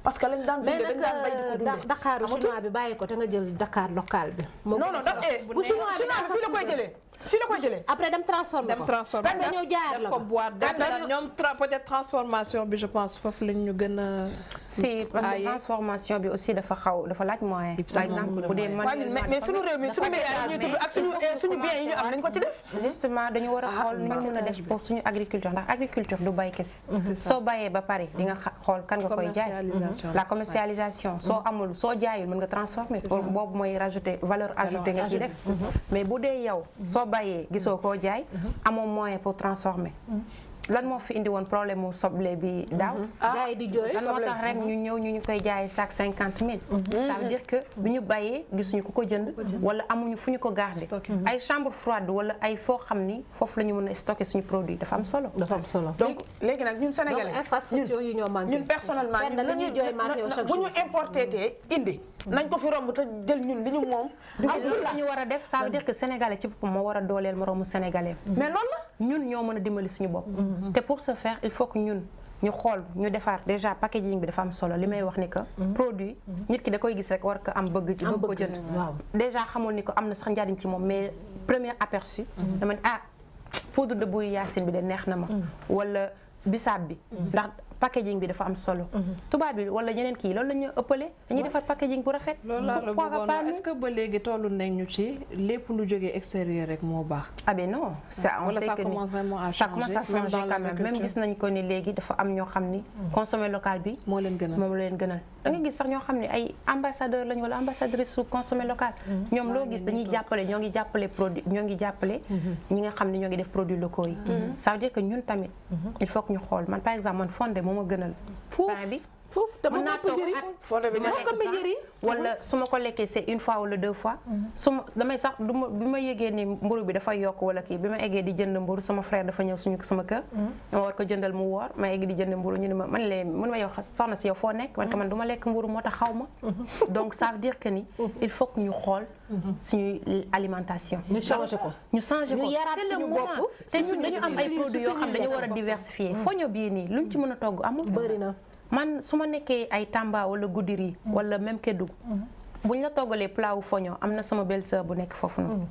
parce que lañ daan dundee dañ daan bay di ko dundee Dakar chinois bi bàyyi ko te nga jël Dakar local bi non bu chinois bi fii la koy jëlee après dem transformer nga ñëw jaayat la ko boîte def na ñoom peut-être transformation bi je pense foofu lañ ñu gën a si parce que transformation bi aussi dafa laaj moyen par exemple bu dee mais suñu réew mi suñu milliards yi ñuy tudd ak suñu biens yi ñu am nañ ko ci def justement dañu war a xool nu ñu mën a def pour suñu agriculture ndax agriculture du bay kese soo bayee ba pare di nga xool kan nga koy jaay la commercialisation soo amul soo jaayul mën nga transformer boobu mooy rajouter valeur ajoutée nga ci def mais bu dee yow soo bayee gisoo koo jaay amoo moyen pour transformer lan moo fi indi woon problème mu soble bi daaw. gars yi di jooy lan moo tax ren ñu ñëw ñu koy jaayee sac 50 000. ça veut dire que bi ñu bàyyee gisuñu ku ko jënd. wala amuñu fu ñu ko garder. ay chambre froide wala ay foo xam ni foofu la ñu mën a stocker suñu produit dafa am solo. dafa am solo donc léegi nag ñun sénégalais. infrastructure yi ñoo manqué. ñun personnellement bu ñu importé tee indi. nañ ko fi romb te jël ñun li ñu moom. la ñu war a def ça veut dire que sénégalais ci boppam moo war a dooleel moroomu sénégalais. mais loolu la ñun ñoo mën a dimbali suñu bopp. te pour ce faire il faut que ñun ñu xool ñu defar déjà packaging bi dafa am solo li may wax ni que. produit nit ki da koy gis rek war ko am bëgg ko jënd. déjà xamul ni ko am na sax njariñ ci moom mais premier aperçu. dama ne poudre de bouillie Yacine bi de neex na ma. wala bisaab bi ndax. packaging bi dafa am solo. tubaab bi wala ñeneen kii loolu la ñu ëppale dañuy defar packaging bu rafet. loolu laa la bëggoon est-ce que ba léegi tollu nañ ñu ci lépp lu jógee extérieur rek moo baax. ah ben non ça on sait que ça commence vraiment à changer quand même gis nañ ko ni léegi dafa am ñoo xam ni. consommer local bi. moo leen gënal da nga gis sax ñoo xam ne ay ambassadeur lañ wala ambassadrice su consommer local. ñoom loo gis dañuy jàppale ñoo ngi jàppale produit ñoo ngi jàppale. ñi nga xam ne ñoo ngi def produits locaux yi. ça veut dire que ñun tamit. il faut que ñu xool man par exemple man fondé moo ma gënal. foofu te mën naa toog fondé bi wala su ma ko lekkee c'est une fois wala deux fois. su ma damay sax bi ma yëgee ni mburu bi dafa yokk wala kii bi ma eggee di jënd mburu sama frère dafa ñëw sama kër. ma war ko jëndal mu woor ma egg di jënd mburu ñu ne ma mun ma yow soxna si yow foo nekk man du ma lekk mburu moo tax xaw ma. donc ça veut dire que ni il faut que ñu xool. suñu alimentation. ñu changé ko ñu yaraat suñu bopp te ñun dañu am ay produits yoo xam dañu war a diversifier. foño bii nii luñ ci mën a togg amul. bëri na man su ma nekkee ay Tamba wala Goudiri wala même Kédougou buñ la toggalee plat wu foño am na sama belle-sœur bu nekk foofu noonu.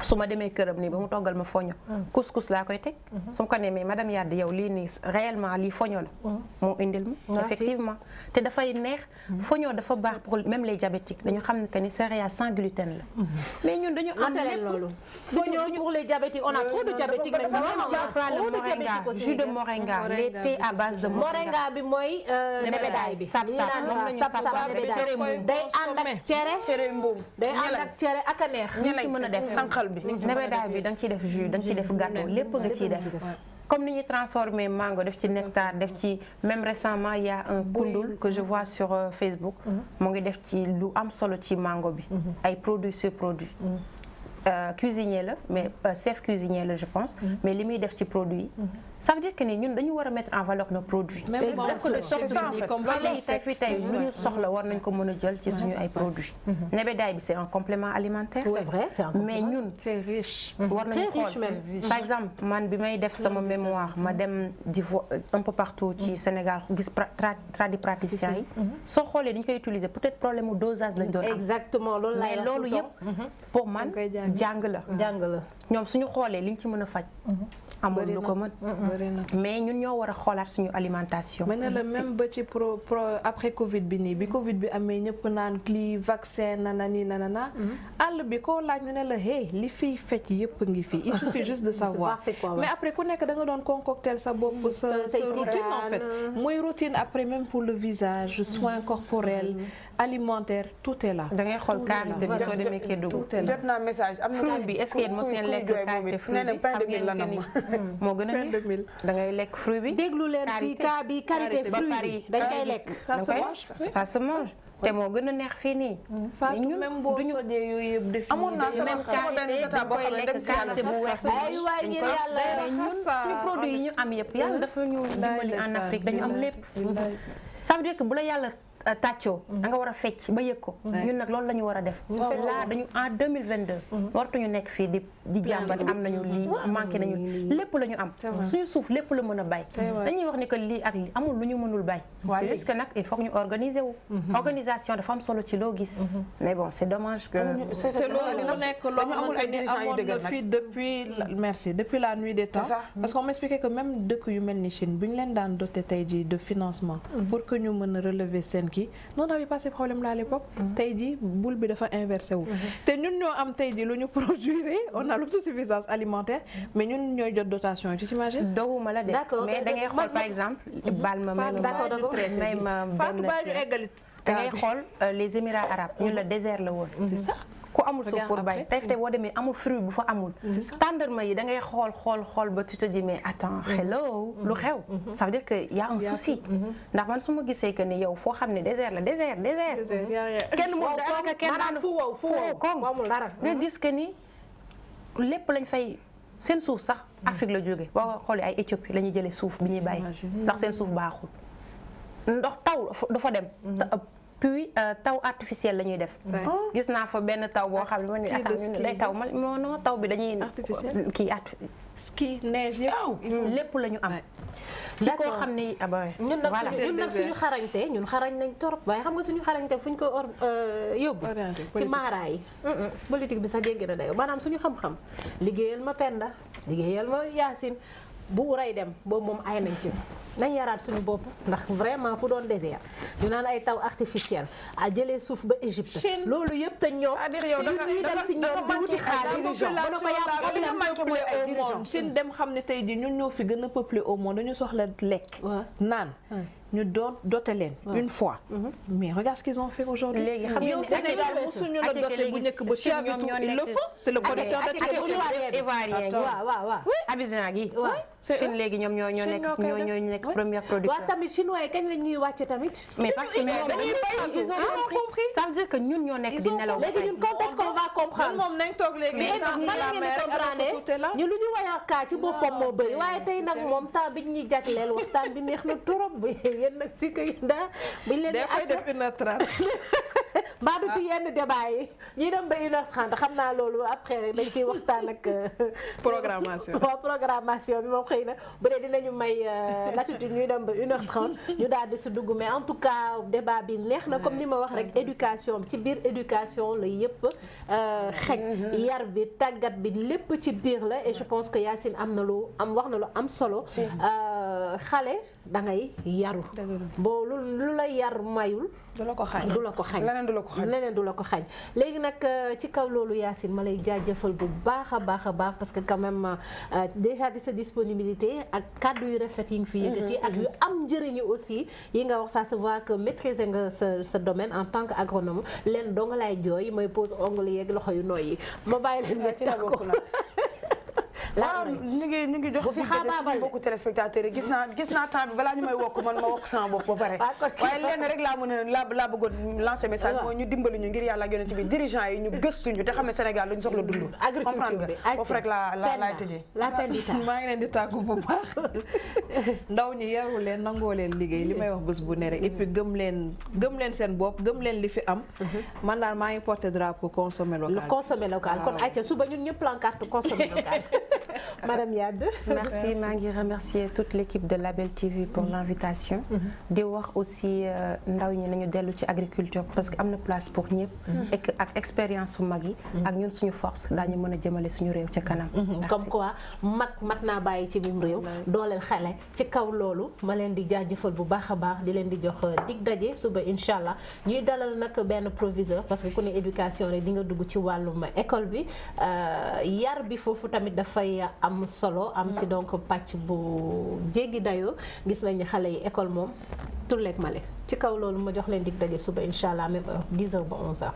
su ma demee këram nii ba mu toggal ma foño couscous laa koy teg su ma ko nee mais madame Yade yow lii nii réellement lii foño la moo indil ma effectivement te dafay neex foño dafa baax pour même les diabétiques dañu xam ne que ni céréales sans gluten la mais ñun dañu am lépp loolu foño pour les diabétiques on a trop de diabétiques rek le moringa jus de moringa les thés à base de moringa bi mooy nebedaay bi sap day ànd ak cere mbuum day ànd ak cere ak a neex ñu ci mën a def sànqal nebedaay bi da nga ciy def jus da nga ciy def gâteau lépp nga ciy def comme ni ñuy transformé mango def ci nectar def ci même récemment il y a un kundul que je vois sur Facebook mu ngi def ci lu am solo ci mango bi ay produits sur produits cuisinier la mais chef cuisinier la je pense mais li muy def ci produit ça veut dire que ni ñun dañu war a mettre en valeur nos produits. c'est ça en fait comme tey lu ñu soxla war nañ ko mën a jël ci suñu ay produits. nebedaay bi c'est un complément alimentaire. c'est vrai c'est un complément mais ñun c'est riche. war nañu xool par exemple man bi may def sama mémoire ma dem di un peu partout ci Sénégal gis tradipraticiens yi. soo xoolee dañu koy utiliser peut-être problème mu dosage lañ doon am. exactement loolu mais loolu yëpp pour man jàng la. ñoom suñu xoolee liñ ci mën a faj. amul lu ko mën. mais ñun ñoo war a xoolaat suñu alimentation. mais ne la même ba ci après Covid bi nii bi Covid bi amee ñëpp naan lii vaccin nanani nanana. àll bi koo laaj ñu ne la hey li fiy fecc yëpp ngi fi il suffit juste de savoir. mais après ku nekk da nga doon concocter sa bopp sa routine en fait. muy routine après même pour le visage soins corporels alimentaire tout est là. da ngay xool karité bi soo demee Kédougou. jot naa message am na fruit bi est-ce que yéen mos ngeen lekk karité fruit bi xam ngeen ni moo gën a neex da ngay lekk fruit bi. déglu leen fii kaa bi karité fruit bi dañ koy lekk. ça se mange te moo gën a neex fii nii. Fatou même boo sojee yooyu yëpp def. amoon naa sama benn jotaay boo xam ne dem si karité bu weex bi ñun suñu produit yi ñu am yëpp yàlla dafa ñu dimbali en Afrique dañu am lépp. ça veut dire que bu la yàlla tàccoo da nga war a fecc ba yëg ko ñun nag loolu la ñu war a def là dañu en 2022 waratuñu nekk fii di jàmbat am nañu lii manqué nañu lépp la ñu am suñu suuf lépp la mën a bay dañuy wax ni que lii ak lii amul lu ñu mënul bay c'est juste que nag il faut que ñu organiser wu organisation dafa am solo ci loo gis mais bon c'est dommage que te loolu mu nekk loo xamante ni amoon na fii depuis la nuit des temps parce qu'on m'expliquait que même dëkk yu mel ni Chine bu ñu leen daan doté tey jii de financement pour que ñu mën a relever seen kii non n'avait pas ces problèmes là à l'époque tey jii boule bi dafa inversé wu te ñun ñoo am tey jii lu ñu produire on a l'autosuffisance alimentaire mais ñun ñooy jot dotation yi tu t'imagines doguma la de mais da ngay xool par exemple baal ma may ma benn da ngay xool les Émirats arabes ñun la désert la woon c'est ça ku amul suuf pour bay tey boo demee amul fruit bu fa amul tàndarma yi da ngay xool ba tu te dis mais attends hello lu xew ça veut dire que y a un souci ndax man su ma gisee que ni yow foo xam ne désert la désert kenn moom daanaka kenn daanu fu wow koŋ nga gis que ni lépp lañ fay seen suuf sax Afrique la jóge boo xoolee ay Éthiopie la ñuy jëlee suuf bi ñuy bay ndax seen suuf baaxul ndox taw du fa dem puis taw artificiel la ñuy def gis naa fa benn taw boo xam ne ma ne attends ñun day taw non taw bi dañuy kii ski neige yëpp lépp la ñu am ci koo xam ni ñun nag suñu xarañte ñun xarañ nañ torop waaye xam nga suñu xarañte fu ñu ko yóbbu ci maara yi politique bi sax jéggi na dayo maanaam suñu xam-xam liggéeyal ma Penda liggéeyal ma Yacine bu ray dem boobu moom ay nañ ci nañ yaraat suñu bopp ndax vraiment fu doon désert ñu naan ay taw artificiel a jëlee suuf ba Égypte loolu yëpp te ñoom ñuy dem si ñoom di wuti xaalis Chine dem xam ne tey ji ñun ñoo fi gën a peuplé au monde dañu soxla lekk naan ñu doté leen une fois mais regarde ce qu'ils ont fait aujourd'hui léegi xam nga Sénégal musuñu la doté bu njëkk ba ci il le faut c'est le producteur de ivoirien waaw Abidjan gi Chine léegi ñoom ñoo nekk première producteur waaw tamit chinois yi kañ la ñuy wàcc tamit mais parce que dañuy bay ils ont compris ça veut dire que ñun ñoo nekk di nelaw léegi ñun quand est-ce qu'on va comprendre moom nañ toog léegi ñu lu ñu wax kaa ci boppam moo bëri waaye tey nag moom temps bi ñuy jagleel waxtaan bi neex na trop yéen nag si ko daa buñ leen di def 1h30 mbaa du ci yenn débat yi ñuy dem ba 1h30 xam naa loolu après dañ ciy waxtaan ak programmation bi moom xëy na bu dee dinañu may latitude ñuy dem ba 1h30 ñu daal di si dugg mais en tout cas débat bi neex na comme ni ma wax rek éducation ci biir éducation la yëpp xej yar bi tàggat bi lépp ci biir la et je pense que Yacine am na lu wax na lu am solo xale da ngay yaru boo lu la yar mayul du la ko xañ leneen du la ko xañ léegi nag ci kaw loolu Yacine ma lay jaajëfal bu baax a baax parce que quand même déjà di sa disponibilité ak kàddu yu rafet yi nga fi yëkkati ak yu am njëriñu aussi yi nga wax ça se voit que maîtriser nga sa domaine en tant que agronome leen doo nga lay jooy mooy pose ongle yeeg loxo yu nooy yi ma bàyyi leen nga ci ko waaw ñu ngi jox fi xaabaabal mbokku téléspectateurs yi gis naa temps bi balaa ñu may wokk man ma wokk sama bopp ba pare waaye lenn rek laa bëggoon lancer message mooy ñu dimbali ñu ngir yàlla ak yonent bi dirigeant yi ñu gëstuñu te xam ne Sénégal luñu soxla dund comprendre nga foofu rek laay tëjee maa ngi leen di tàggu bu baax ndaw ñi yaru leen nangoo leen liggéey li may wax bés bu ne rek et puis gëm leen seen bopp gëm leen li fi am man daal maa ngi porté drapeau consommer local kon ayca suba ñun ñëpp pancarte consommer local Madame Yade. Merci, maa ngi remercier toute l'équipe de Label TV pour l'invitation. di wax aussi ndaw ñi nañu dellu ci agriculture parce que am na place pour ñëpp. et que ak expérience su mag yi. ak ñun suñu force daañu mën a jëmale suñu réew ca kanam. comme quoi mat naa bàyyi ci biir réew. dooleel xale ci kaw loolu ma leen di jaajëfal bu baax a baax di leen di jox dig daje suba incha allah ñuy dalal nag benn proviseur parce que ku ne éducation rek di nga dugg ci wàllum école bi yar bi foofu tamit dafay am solo am ci donc pàcc bu jéggi dayoo gis nañu xale yi école moom tulleeg male ci kaw loolu ma jox leen dig daje suba incha allah même heure 10h ba 11h.